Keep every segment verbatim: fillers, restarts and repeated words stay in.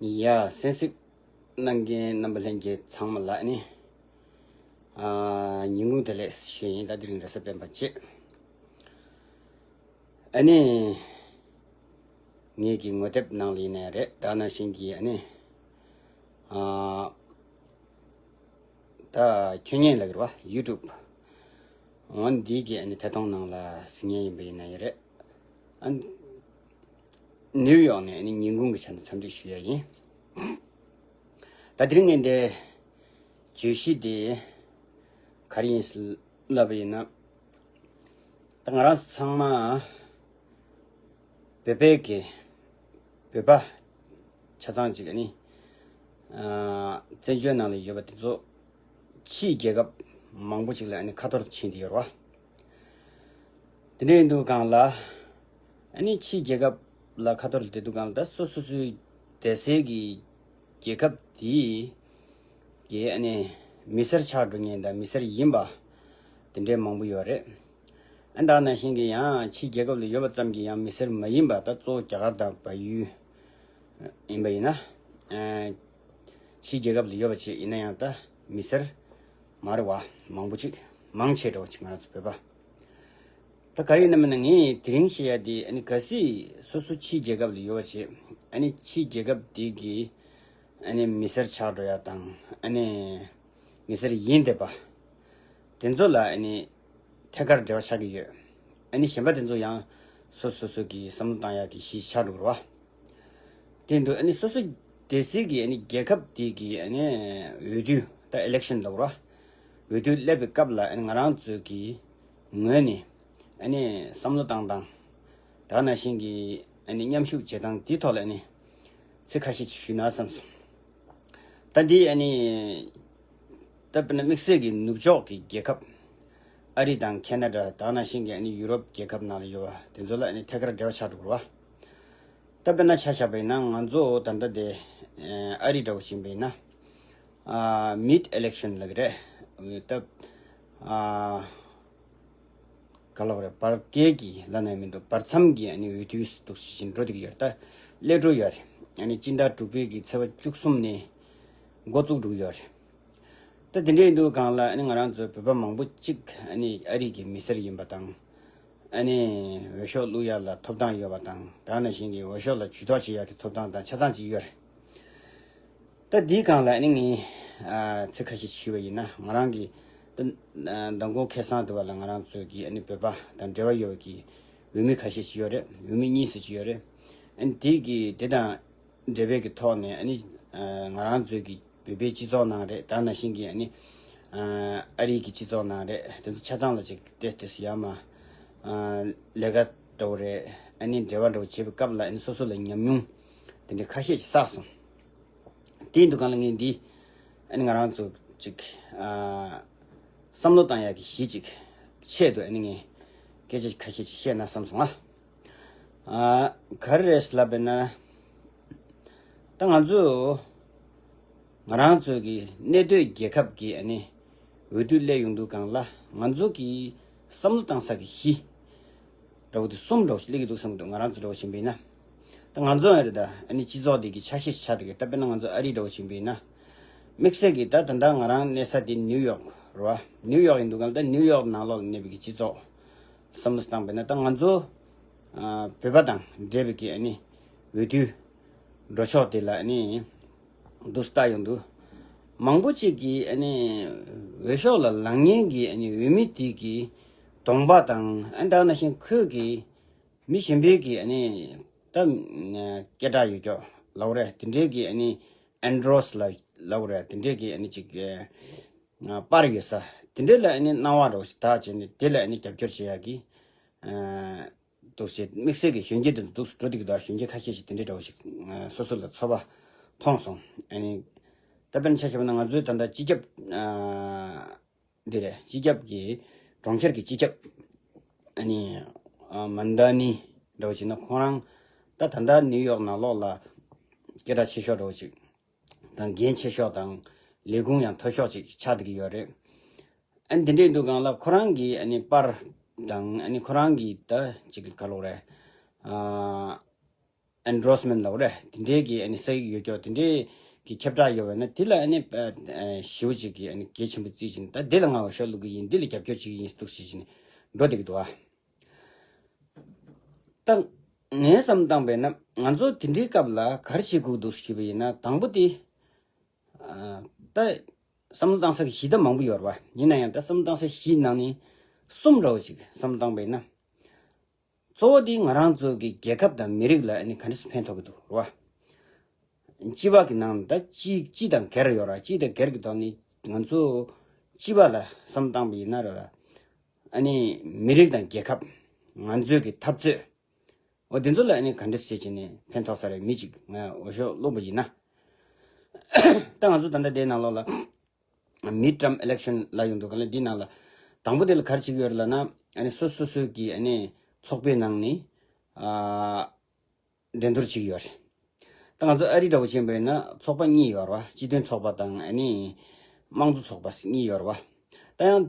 ཡ། གསན་གཟིགས་གནང་མཁན་རྣམ་པ་ལྷན་རྒྱས་ཚང་མ་ལ་ནི། ཨ། ཉིན་གུང་བདེ་ལེགས་ཞུ་ཡིན། ད་དེ་རིང་རེས་གཟའ་སྤེན་པ་བྱས། ཨ་ནི། ངེད་ཀྱི་ངོ་དེབ་ནང་ལ་ཡིན་ནའི་རེད། ད་ནང་བཞིན་གྱི་ཨ་ནི། ཨ། ད་ཁྱོད་ཉན་ལ་གི་རེད་བ། ཡུ་ཊུབ་འོ་འདི་གི་ཨ་ནི་ཐད་གཏོང་ནང་ལ་གཟིགས་མཁན་ཡིན་པ་ཡིན་ན་ཡང་རེད། ཨ། ནིའུ་ཡོག་ནས་ཨ་ནི་ཉིན་གུང་གི་ཆ་ནས་འཚམས་འདྲི་ཞུ་ཡ་ཡིན། ད་དེ་རིང་ངས་འདི་བརྗོད་གཞི་དེ་ག་རེ་ཡིན་ལབ་པ་ཡིན་ན། ད་ང་རང་ཚང་མ་བོད་པའི་གི་བོད་པ་ཆ་ཚང་ཅིག་ཨ་ནི། ཨ། བཙན་བྱོལ་ནང་ལ་ཡོད་པ་དེ་ཚོ་ཕྱིའི་རྒྱལ་ཁབ་མང་པོ་ཅིག་ལ་ཨ་ནི་ཁ་ཐོར་ཕྱིན་བསྡད་ཡོད་རེད་བ། དེ་འདྲ་ཡིན་དུས་སྒང་ལ། ཨ་ནི་ཕྱིའི་རྒྱལ་ཁབ་ལ་ཁ་ཐོར་བསྡད་དུས་སྒང་ལ། ད་སོ་སོ་སོའི་བསྡད་སའི་གི་རྒྱལ་ཁབ་དེའི་གི་ཨ་ནི་མི་སེར་ཆགས་འགྲོ་མཁན་དང་མི་སེར་ཡིན་པ་དེ་འདྲའི་མང་པོ་ཡོད་རེད། ཨ། ད་ནང་བཞིན་གྱི་ཡང་ཕྱིའི་རྒྱལ་ཁབ་ལ་ཡོད་པ་ཙམ་གྱིས་ཡང་མི་སེར་མ་ཡིན་པ། ད་གཙོ་བོ་རྒྱ་གར་དང་བལ་ཡུལ་ཡིན་པ་ཡིན་ན། ཨ། ཕྱིའི་རྒྱལ་ཁབ་ལ་ཡོད་པ་ཅིག་ཡིན་ན་ཡང་ད་མི་སེར་མ་རེད་བ། མང་པོ་ཅིག་མང་ཆེ་འདྲ་བོ་ཅིག་ང་རང་ཚོ་བོད་པ། ད་ག་རེ་ཡིན་ནམ་ན། ངས་དེ་རིང་བཤད་ཡ་དེ་ཨ་ནི་གལ་སྲིད་སོ་སོ་ཕྱིའི་རྒྱལ་ཁབ་ལ་ཡོད་པ་བྱས། ཨ་ནི་ཕྱིའི་རྒྱལ་ཁབ་དེ་གི་ཨ་ནི་མི་སེར་ཆགས་འགྲོ་ཡ་དང་། ཨ་ནི་མི་སེར་ཡིན་བསྡད་པ་དེ་ཚོ་ལ་ཨ་ནི་ཐད་ཀར་འབྲེལ་བ་ཆགས་ཀྱི་ཡོད། ཨ་ནི་གཞན་པ་དེ་ཚོ་ཡང་སོ་སོ་སོ་གི་བསམ་བློ་བཏང་ཡ་གི་གཞི་ཆགས་འགྲོ་གི་རེད་བ། དེ་འདུག་ཨ་ནི་སོ་སོ་སྡོད་སའི་གི་ཨ་ནི་རྒྱལ་ཁབ་དེ་གི་ཨ་ནི་འོས་བསྡུ། ད་ཨི་ལེག་ཤན་ལབ་ར། འོས་བསྡུ་སླེབས་པའི་སྐབས་ལ་ཨ་ནི་ང་རང་ཚོའི་གི་ངོས་ནས་ཨ་ནི་བསམ་བློ་བཏང་སྟངས། ད་ག་ནང་བཞིན་གྱི་ཨ་ནི་མཉམ་ཞུགས་བྱེད་སྟངས་དེའི་ཐོག་ལ་ཨ་ནི་ཚིག་ཁ་ཤས་ཅིག་ཞུས་ན་བསམ་སོང་། ད་འདི་ཨ་ནི། ད་དཔེར་ན་དམིགས་བསལ་གྱི་ནུབ་ཕྱོགས་ཀྱི་རྒྱལ་ཁབ། ཨ་རི་དང་ཁེ་ན་ཌ། ད་ག་ནང་བཞིན་གྱི་ཨ་ནི་ཡུ་རོབ་རྒྱལ་ཁབ་ནང་ལ་ཡོད་པ་དེ་ཚོ་ལ་ཨ་ནི་ཐད་ཀར་འབྲེལ་བ་ཆགས་འགྲོ་གི་རེད་བ། ད་དཔེར་ན་ཆ་བཞག་པ་ཡིན་ན། ང་ཚོ་ད་ལྟ་དེ་ཨ་རི་འདྲ་བོ་ཞིག་ཡིན་པ་ཡིན་ན། ཨ། མིཌ་ཨི་ལེག་ཤན་ལབ་ཀྱི་རེད། ད། ཨ། ག་ལབ་རེད། བར་བརྒལ་གྱི་ལབ་ན་མི་འདུག་བར་མཚམས་ཀྱི་ཨ་ནི་འོས་བསྡུ་འདུག་སེ་བྱས་འགྲོ་བསྡད་ཀྱི་ཡོད་རེད། ད་སླེབས་འགྲོ་ཡོད་རེད། ཨ་ནི་སྤྱི་ཟླ་དྲུག་པའི་གི་ཚེས་པ་བཅུ་གསུམ་ནས་འགོ་བཙུགས་འགྲོ་གི་ཡོད་རེད། ད་དེ་འདྲ་ཡིན་དུས་སྒང་ལ་ཨ་ནི་ང་རང་ཚོའི་བོད་པ་མང་པོ་ཅིག་ཨ་ནི་ཨ་རི་གི་མི་སེར་ཡིན་པ་དང་། ཨ་ནི་འོས་ཤོག་བླུག་ཡ་ལ་ཐོབ་ཐང་ཡོད་པ་དང་། ད་ག་ནང་བཞིན་གྱི་འོས་ཤོག་ལ་ཇུས་གཏོགས་བྱེད་ཡ་གི་ཐོབ་ཐང་དང་ཆ་ཚང་ཅིག་ཡོད་རེད། ད་འདིའི་སྒང་ལ་ཨ་ནི་ངས་ཨ་ཚིག་ཁ་ཤས་ཞུས་པ་ཡིན་ན། ང་རང་གི་ད་མདང་དགོང་ཁ་སང་དེ་བ་ལ་ང་རང་ཚོའི་གི་ཨ་ནི་བོད་པ་དང་འབྲེལ་བ་ཡོད་པའི་གི་འོས་མི་ཁ་ཤས་ཤིག་ཡོད་རེད། འོས་མི་གཉིས་ཙམ་ཅིག་ཡོད་རེད། ཨ་ནི་དེ་གི་དེ་དང་འབྲེལ་བའི་གི་ཐོག་ནས་ཨ་ནི་ང་རང་ཚོའི་གི་བོད་པའི་སྤྱི་ཚོགས་ནང་རེད། ད་ག་ནང་བཞིན་གྱི་ཨ་ནི་ཨ་རིའི་གི་སྤྱི་ཚོགས་ནང་རེད། དེ་ཚོ་ཆ་ཚང་ལ་ཅིག་ཏོག་ཙམ་ཡར་མར་ལས་ཀ་འདྲ་བོ་རེད། ཨ་ནི་འབྲེལ་བ་འདྲ་བོ་བྱེད་པའི་སྐབས་ལ་ཨ་ནི་སོ་སོ་ལ་ཉམས་མྱོང་དེ་འདྲ་ཁ་ཤས་ཤིག་བསགས་སོང་། དེ་ཡིན་དུས་སྒང་ལ་ངས་འདི་ཨ་ནི་ང་རང་ཚོ་ཅིག་ཨ་བསམ་བློ་བཏང་ཡག་གི་གཞི་ཅིག་ཆེད་དུ་ཨ་ནི་ངས་སྐད་ཆ་ཁ་ཤས་ཅིག་བཤད་ན་བསམ་སོང་ཨ། ཨ། ག་རེ་རེད་ལབ་པ་ཡིན་ན། ད་ང་ཚོ་ང་རང་ཚོའི་གི་གནས་སྡོད་རྒྱལ་ཁབ་ཀྱི་ཨ་ནི་འོས་བསྡུ་སླེབས་ཡོང་དུས་སྒང་ལ་ང་ཚོ་གི་བསམ་བློ་བཏང་ས་གི་གཞི་འདྲ་བོ་དེ་གསུམ་འདྲ་བོ་ཞིག་སླེབས་ཀྱི་འདུག་བསམ་གྱི་འདུག་ང་རང་ཚོ་འདྲ་བོ་ཞིག་ཡིན་པ་ཡིན་ན། ད་ང་ཚོ་ཡང་རེད། ད་ཨ་ནི་སྤྱི་ཚོགས་འདི་གི་ཆ་ཤས་ཤིག་ཆགས་བསྡད་ཀྱི། ད་དཔེར་ན་ང་ཚོ་ཨ་རི་འདྲ་བོ་ཞིག་ཡིན་པ་ཡིན་ན། དམིགས་བསལ་གྱི་ད་ད་ལྟ་ང་རང་གནས་ས་དེ་ནིའུ་ཡོག་རེད་བ། ནིའུ་ཡོག་ཡིན་དུས་སྒང་ལ། ད་ནིའུ་ཡོག་ནང་ལོགས་ལ་གནས་པའི་གི་སྤྱི་ཚོགས་བསམ་བློ་བཏང་པ་ཡིན་ན། ད་ང་ཚོ་ཨ་བོད་པ་དང་འབྲེལ་བའི་གི་ཨ་ནི་འོས་བསྡུ་འགྲོ་ཕྱོགས་དེ་ལ་ཨ་ནི་འདུག་སེ་ལྟ་ཡོང་དུས། མང་པོ་ཅིག་གིས་ཨ་ནི་འོས་ཤོག་ལ་ལངས་མཁན་གྱི་ཨ་ནི་འོས་མི་དེ་གི་གདོང་པ་དང་། ཨ་ནི་ད་ག་ནང་བཞིན་ཁོས་གི་མི་གཞན་པའི་གི་ཨ་ནི་ད་སྐད་གྲགས་ཡོད་ཀྱོག་ལབ་རེད། དེ་འདྲའི་གི་ཨ་ནི་ཨེན་ཌོ་སི་ལབ་ལབ་རེད། དེ་འདྲའི་གི་ཨ་ནི་ཅིག་ཨ་པར་ཡོད་ས་དེ་འདྲའི་ལ་ཨ་ནི་སྣང་བ་འདྲ་བོ་ཞིག་དག་བྱས་ནས། དེ་ལ་ཨ་ནི་རྒྱབ་སྐྱོར་བྱེད་ཡག་གི་ཨ་འདུག་སེ། དམིགས་བསལ་གྱི་གཞོན་སྐྱེས་དེ་ཚོ་འདུག་སེ་འགྲོ་བསྡད་ཀྱི་འདུག་གཞོན་སྐྱེས་ཁ་ཤས་ཤིག་དེ་འདྲའི་འདྲ་བོ་ཞིག་ཨ་སོ་སོ་ལ་ཚོར་བ་མཐོང་སོང་། ཨ་ནི་ད་དཔེར་ན་ཆ་བཞག་པ་ན། ང་ཚོའི་ད་ལྟ་སྤྱི་ཁྱབ་ཨ་འདི་རེད། སྤྱི་ཁྱབ་ཀྱི་གྲོང་ཁྱེར་གྱི་སྤྱི་ཁྱབ་ཨ་ནི་ཨ་མན་དཱ་ནི་འདྲ་བོ་ཞིག་ན། ཁོང་རང་ད་ད་ལྟ་ནིའུ་ཡོག་ནང་ལོགས་ལ་སྐད་གྲགས་ཆེ་ཤོས་འདྲ་བོ་ཞིག་དང་། འགན་ཆེ་ཤོས་དང་ལས་ཁུངས་ཡང་མཐོ་ཤོས་ཅིག་ཆགས་བསྡད་ཀྱི་ཡོད་རེད། ཨ་ནི་འདི་འདྲ་ཡིན་དུས་སྒང་ལ་ཁོ་རང་གི་ཨ་ནི་པར་དང་། ཨ་ནི་ཁོ་རང་གི་ད་ཅིག་ག་ལབ་དགོས་རེད། ཨ་ ཨེན་ཌོར་སི་མེན་ཊི་ལབ་རེད། དེ་འདྲའི་གི་ཨ་ནི་ས་ཡིག་ཡོད་ཀྱོག་དེ་འདྲའི་གི་ཁྱབ་བསྒྲགས་ཡོད་པ་ན་དེ་ལ་ཨ་ནི་ཞེ་པོ་ཅིག་གི་ཨ་ནི་གལ་ཆེན་པོ་བརྩིས་བྱས་ནས་ད་དེ་ལ་ང་འོས་ཤོག་བླུག་གི་ཡིན། དེ་ལ་རྒྱབ་སྐྱོར་བྱེད་ཀྱི་ཡིན་འདུག་ཞེས་བྱས་ནས་འགྲོ་བསྡད་ཀྱི་འདུག་ཨ། ད་ངས་བསམ་བཏང་པས་ན་ང་ཚོ་དེ་འདྲའི་སྐབས་ལ་ག་རེ་བྱེད་དགོས་འདུག་ཞུས་པ་ཡིན་ན་དང་པོ་དེ་ད་བསམ་བློ་བཏང་ས་གི་གཞི་རྟ་མང་པོ་ཡོད་རེད་བ། ཡིན་ན་ཡང་ད་བསམ་བློ་བཏང་ས་གཞི་ནང་ནས་གསུམ་འདྲ་བོ་ཅིག་བསམ་བློ་བཏང་པས་ན། གཙོ་བོ་དེ་ང་རང་ཚོ་གི་རྒྱལ་ཁབ་དང་མི་རིགས་ལ་ཨ་ནི་ག་འདྲ་སེ་ཕན་ཐོགས་ཀྱི་འདུག་རེད་བ། སྤྱི་པ་གི་ནང་ད་སྤྱི་སྤྱི་དང་སྒེར་ཡོད་ར། སྤྱི་དང་སྒེར་གྱི་ཐོག་ནས་ང་ཚོ་སྤྱི་པ་ལ་བསམ་བཏང་པ་ཡིན་ན་རེད་བ། ཨ་ནི་མི་རིགས་དང་རྒྱལ་ཁབ། ང་ཚོའི་གི་འཐབ་རྩོད། འོ་དེ་ཚོ་ལ་ཨ་ནི་ག་འདྲ་སེ་བྱས་ནས་ཕན་ཐོགས་ས་རེད། མི་གཅིག་ང་འོས་ཤོག་བླུགས་པ་ཡིན་ན། ད་ང་ཚོ་ད་ལྟ་དེའི་ནང་ལོགས་ལ། མིཌ་ཊརམ་ཨི་ལེག་ཤན་ལབ་ཡོང་འདུག་ག་ལ། འདི་ནང་ལ་དང་པོ་དེ་ལ་ག་རེ་བྱེད་ཀྱི་ཡོད་རེད་ལབ་ན། ཨ་ནི་སོ་སོ་སོའི་གི་ཨ་ནི་ཚོགས་པའི་ནང་ནས་ཨ་འགྲན་བསྡུར་བྱེད་ཀྱི་ཡོད་རེད། ད་ང་ཚོ་ཨ་རི་འདྲ་བོ་ཕྱིན་པ་ཡིན་ན་ཚོགས་པ་གཉིས་ཡོད་རེད་བ། སྤྱི་མཐུན་ཚོགས་པ་དང་ཨ་ནི་དམངས་གཙོ་ཚོགས་པ་གཉིས་ཡོད་རེད་བ། ད་ཡང་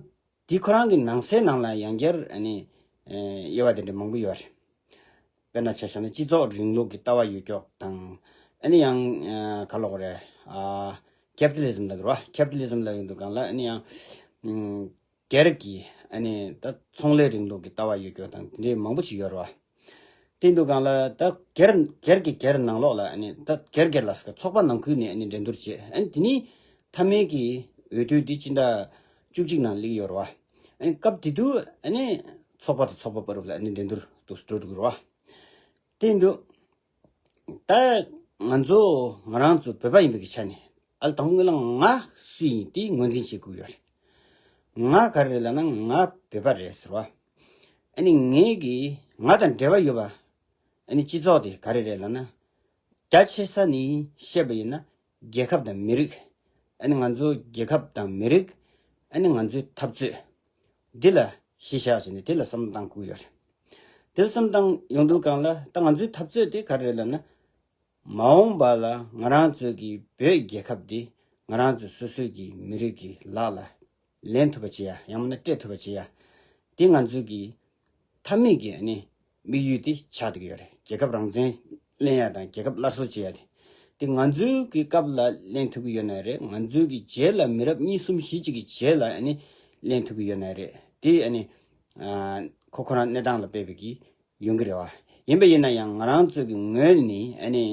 དེ་ཁོ་རང་གི་ནང་སའི་ནང་ལ་ཡང་བསྐྱར་ཨ་ནི་ཨེ་དབྱེ་བ་དེ་འདྲ་མང་པོ་ཡོད་རེད། དཔེར་ན་ཆ་བཞག་ན་སྤྱི་ཚོགས་རིང་ལུགས་ཀྱི་ལྟ་བ་ཡོད་ཀྱོག་དང་། ཨ་ནི་ཡང་ཨ་ག་ལབ་དགོས་རེད། ཨ་ཀེ་པི་ཊ་ལི་ཟམ་ལབ་ཀྱི་རེད་བ། ཀེ་པི་ཊ་ལི་ཟམ་ལབ་ཡོང་དུས་སྒང་ལ་ཨ་ནི་ཡང་ཨམ་སྒེར་གྱི་ཨ་ནི་ད་ཚོང་ལས་རིང་ལུགས་ཀྱི་ལྟ་བ་ཡོད་ཀྱོག་དང་དེ་འདྲའི་མང་པོ་ཞིག་ཡོད་རེད་བ། དེ་འདུག་སྒང་ལ་ད་སྒེར་སྒེར་གྱི་སྒེར་ནང་ལོགས་ལ་ཨ་ནི་ད་སྒེར་སྒེར་ལ་ཚོགས་པ་ནང་ཁུལ་ནས་ཨ་ནི་འགྲན་བསྡུར་བྱེད། ཨ་ནི་དེ་ནི་མཐའ་མའི་གི་འོས་བསྡུ་དེ་སྤྱི་ཟླ་བཅུ་གཅིག་ནང་སླེབས་ཀྱི་ཡོད་རེད་བ། ཨ་ནི་སྐབས་དེ་དུས་ཨ་ནི་ཚོགས་པ་དང་ཚོགས་པ་བར་ལ་ཨ་ནི་འགྲན་བསྡུར་དུ་འགྲོ་འགྲོ་གི་རེད་བ། དེ་འདུག་ད་ང་ཚོ་ང་རང་ཚོ་བོད་པ་ཡིན་པའི་གི་ཆ་ནས་ཨ་ལ་དང་པོ་ངོས་ལ་ང་སུ་ཡིན་དེ་ངོས་འཛིན་བྱེད་དགོས་ཡོད་རེད། ང་ག་རེ་རེད་ལབ་ན་ང་བོད་པ་རེད་ཟེར་བ། ཨ་ནི་ངའི་གི་ང་དང་འབྲེལ་བ་ཡོད་པ། ཨ་ནི་སྤྱི་ཚོགས་དེ་ག་རེ་རེད་ལབ་ན། རྒྱ་ཆེ་ས་ནས་བཤད་པ་ཡིན་ན་རྒྱལ་ཁབ་དང་མི་རིགས། ཨ་ནི་ང་ཚོའི་རྒྱལ་ཁབ་དང་མི་རིགས། ཨ་ནི་ང་ཚོའི་འཐབ་རྩོད། འདི་ལ་གཞི་བཞག་བྱས་ནས་དེ་ལ་བསམ་བློ་བཏང་དགོས་ཡོད་རེད། དེ་ལ་བསམ་བློ་བཏང་ཡོང་དུས་སྒང་ལ་ད་ང་ཚོའི་འཐབ་རྩོད་དེ་ག་རེ་རེད་ལབ་ན། མ་འོངས་པ་ལ་ང་རང་ཚོའི་གི་བོད་རྒྱལ་ཁབ་འདི་ང་རང་ཚོ་སོ་སོའི་གི་མི་རིགས་ཀྱི་ལག་ལ་ལེན་ཐུབ་པ་བྱེད་ཡ། ཡང་མིན་ན་སྤྲད་ཐུབ་པ་བྱེད་ཡ། འདི་ང་ཚོའི་གི་མཐའ་མའི་གི་ཨ་ནི་དམིགས་ཡུལ་དེ་ཆགས་བསྡད་ཀྱི་ཡོད་རེད། རྒྱལ་ཁབ་རང་བཙན་ལེན་ཡ་དང་རྒྱལ་ཁབ་སླར་གསོ་བྱེད་ཡ་དེ། དེ་ང་ཚོའི་གི་སྐབས་ལ་ལེན་ཐུབ་ཀྱི་ཡོད་ན་རེད། ང་ཚོའི་གི་རྗེས་ལ་མི་རབས་གཉིས་གསུམ་བཞི་གཅིག་གི་རྗེས་ལ་ཨ་ནི་ལེན་ཐུབ་ཀྱི་ཡོད་ན་རེད། དེ་ཨ་ནི་ཨ་ཁོ་ཁོ་རང་གནས་སྟངས་ལ་དཔག་པའི་གི་ཡོང་གི་རེད་བ། ཡིན་པ་ཡིན་ན་ཡང་ང་རང་ཚོའི་གི་ངོས་ནས་ཨ་ནི་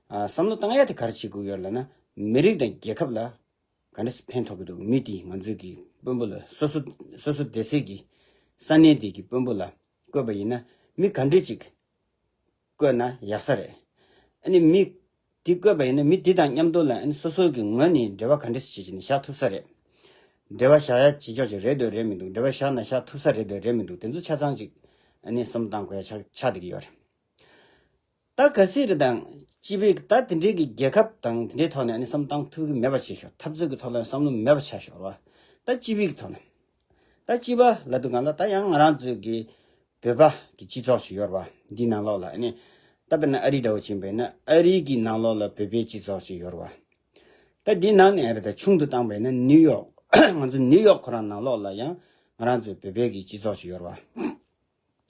ཨ་བསམ་བློ་བཏང་ཡ་དེ་ག་རེ་བྱེད་དགོས་ཡོད་ལབ་ན། མི་རིགས་དང་རྒྱལ་ཁབ་ལ་ག་འདྲ་སེ་ཕན་ཐོགས་ཀྱི་འདུག་མི་དེ་ང་ཚོའི་གི་དཔོན་པོ་ལ་སོ་སོ་སོ་སོ་སྡོད་སའི་གི་ས་གནས་དེ་གི་དཔོན་པོ་ལ་བསྐོས་པ་ཡིན་ན་མི་ག་འདྲ་ཅིག་བསྐོས་ན་ཡག་ས་རེད། ཨ་ནི་མི་དེ་བསྐོས་པ་ཡིན་ན་མི་དེ་དང་མཉམ་དུ་ལ་ཨ་ནི་སོ་སོ་གི་ངོས་ནས་འབྲེལ་བ་ག་འདྲ་སེ་བྱེད་ཀྱི་ནས་བཞག་ཐུབ་ས་རེད། འབྲེལ་བ་བཞག་ཡ་བྱེད་ཆོག་ཅིག་རེད་འདོད་རེད་མི་འདུག་འབྲེལ་བ་བཞག་ན་བཞག་ཐུབ་ས་རེད་འདོད་རེད་མི་འདུག་དེ་ཚོ་ཆ་ཚང་ཅིག་ཨ་ནི་བསམ་བཏང་དགོས་ཡ་ཆགས་ཆགས་བསྡད་ཀྱི་ཡོད་རེད། ད་གལ་སྲིད་རེད་དང་སྤྱི་པའི་ད་དེ་འདྲའི་གི་རྒྱལ་ཁབ་དང་དེ་འདྲའི་ཐོག་ནས་ཨ་ནི་བསམ་བཏང་ཐུབ་ཀྱི་མེད་པ་བྱས་ཤོག་འཐབ་རྩོད་ཀྱི་ཐོག་ལ་བསམ་བློ་མེད་པ་ཆགས་ཤོག་ར། ད་སྤྱི་པའི་གི་ཐོག་ནས། ད་སྤྱི་པ་ལབ་དུས་སྒང་ལ་ད་ཡང་ང་རང་ཚོའི་གི་བོད་པ་གི་སྤྱི་ཚོགས་ཤིག་ཡོད་རེད་བ། འདིའི་ནང་ལོགས་ལ་ཨ་ནི་ད་དཔེར་ན་ཨ་རི་འདྲ་བོ་ཕྱིན་པ་ཡིན་ན་ཨ་རི་གི་ནང་ལོགས་ལ་བོད་པའི་སྤྱི་ཚོགས་ཤིག་ཡོད་རེད་བ། ད་འདིའི་ནང་ནས་ཨ་རི་ད་ཆུང་དུ་བཏང་པ་ཡིན་ན་ནིའུ་ཡོག་ང་ཚོ་ནིའུ་ཡོག་ཁོ་རང་ནང་ལོགས་ལ་ཡང་ང་རང་ཚོའི་བོད་པའི་གི་སྤྱི་ཚོགས་ཤིག་ཡོད་རེད་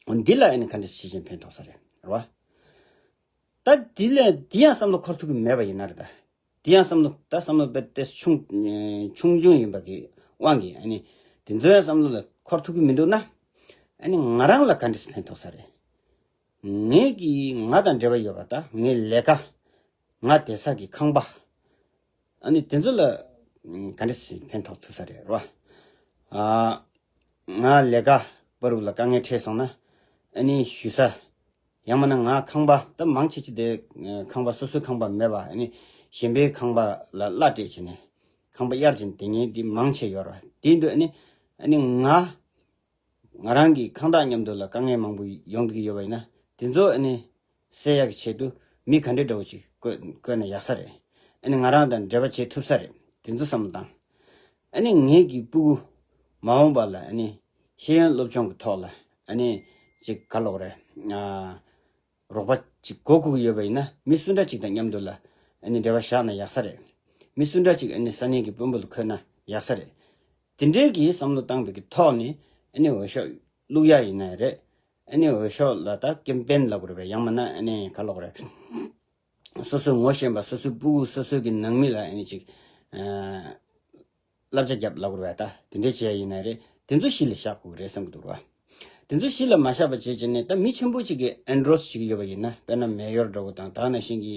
བ། འདི་ལ་ཨ་ནི་ག་འདྲ་ཞིག་ཕན་ཐོགས་ས་རེད་རེད་བ། ད་འདི་ལས་འདི་ཡང་བསམ་བློ་འཁོར་ཐུབ་ཀྱི་མེད་པ་ཡིན་ན་རེད་ད། དེ་ཡང་བསམ་བློ་ད་བསམ་བློ་དཔེ་ཏོག་ཙམ་ཆུང་ཆུང་ཆུང་ཡིན་པ་གི་དབང་གིས་ཨ་ནི་དེ་ཚོ་ཡང་བསམ་བློ་ལ་འཁོར་ཐུབ་ཀྱི་མི་འདུག་ན། ཨ་ནི་ང་རང་ལ་ག་འདྲས་ཕན་ཐོགས་ས་རེད། ངས་ཀྱི་ང་དང་འབྲེལ་བ་ཡོད་པ་ད་ངའི་ལས་ཀ། ང་བསྡད་ས་གི་ཁང་པ། ཨ་ནི་དེ་ཚོ་ལ་ག་འདྲས་ཕན་ཐོགས་ཐུབ་ས་རེད་རོ། ཨ། ང་ལས་ཀ་པ་རུ་ལ་དཀའ་ངལ་འཕྲད་སོང་ན། ཨ་ནི་ཞུ་ས། ཡང་མིན་ན་ང་ཁང་པ་ད་མང་ཆེ་ཆེ་དེ་ཁང་པ་སོ་སོའི་ཁང་པ་མེད་པ་ཨ་ནི་གཞན་པའི་ཁང་པ་ལ་གླ་སྤྲད་བྱས་ནས་ཁང་པ་གཡར་བྱས་ནས་དེ་ངས་འདི་མང་ཆེ་ཡོད་ར་དེ་འདུག་ཨ་ནི་ཨ་ནི་ང་ང་རང་གི་ཁང་བདག་མཉམ་དུ་ལ་དཀའ་ངལ་མང་པོ་ཡོང་གི་ཡོད་པ་ཡིན་ན་དེ་ཚོ་ཨ་ནི་སེལ་ཡག་གི་ཆེད་དུ་མི་ག་འདྲ་འདྲ་བོ་ཅིག་བསྐོས་བསྐོས་ན་ཡག་ས་རེད། ཨ་ནི་ང་རང་དང་འབྲེལ་བ་བྱེད་ཐུབ་ས་རེད་དེ་ཚོ་བསམ་བློ་བཏང་། ཨ་ནི་ངེད་ཀྱི་སྤུ་གུ་མ་འོངས་པ་ལ་ཨ་ནི་ཤེས་ཡོན་སློབ་སྦྱོང་གི་ཐོག་ལ་ཨ་ནི་ཅིག་ག་ལབ་དགོས་རེད། ཨ། རོགས་པ་ཅིག་དགོས་དགོས་ཀྱི་ཡོད་པ་ཡིན་ན་མི་སུ་འདྲ་ཅིག་དང་མཉམ་དུ་ལ་ཨ་ནི་འབྲེལ་བ་བཞག་ན་ཡག་ས་རེད། མི་སུ་འདྲ་ཅིག་ཨ་ནི་ས་གནས་ཀྱི་དཔོན་པོ་ལ་འཁོད་ན་ཡག་ས་རེད། དེ་འདྲའི་གི་བསམ་བློ་བཏང་བའི་གི་ཐོག་ནས་ཨ་ནི་འོས་ཤོག་བླུག་ཡག་ཡིན་ན་རེད། ཨ་ནི་འོས་ཤོག་ལ་ད་ཀེམ་པེན་ལབ་དགོས་རེད་པས། ཡང་མིན་ན་ཨ་ནི་ག་ལབ་དགོས་རེད། སོ་སོའི་ངོ་ཤེས་པ། སོ་སོའི་སྤུ་གུ། སོ་སོའི་གི་ནང་མི་ལ་ཨ་ནི་ཅིག་ཨ་བསླབ་བྱ་རྒྱབ་ལབ་དགོས་རེད་པས། ད་དེ་འདྲས་བྱས་ཡིན་ན་རེད། དེ་ཚོ་གཞི་ལ་བཞག་དགོས་རེད་བསམ་གྱི་འདུག་ར། དེ་ཚོ་གཞི་ལ་མ་བཞག་པ་བྱས་བྱས་ནས། ད་མི་ཆེན་པོ་ཅིག་གིས་ཨེན་ཌོར་སི་བྱེད་ཀྱི་ཡོད་པ་ཡིན་ན། དཔེར་ན་མེ་ཡོར་འདྲ་བོ་དང་། ད་ག་ནང་བཞིན་གྱི་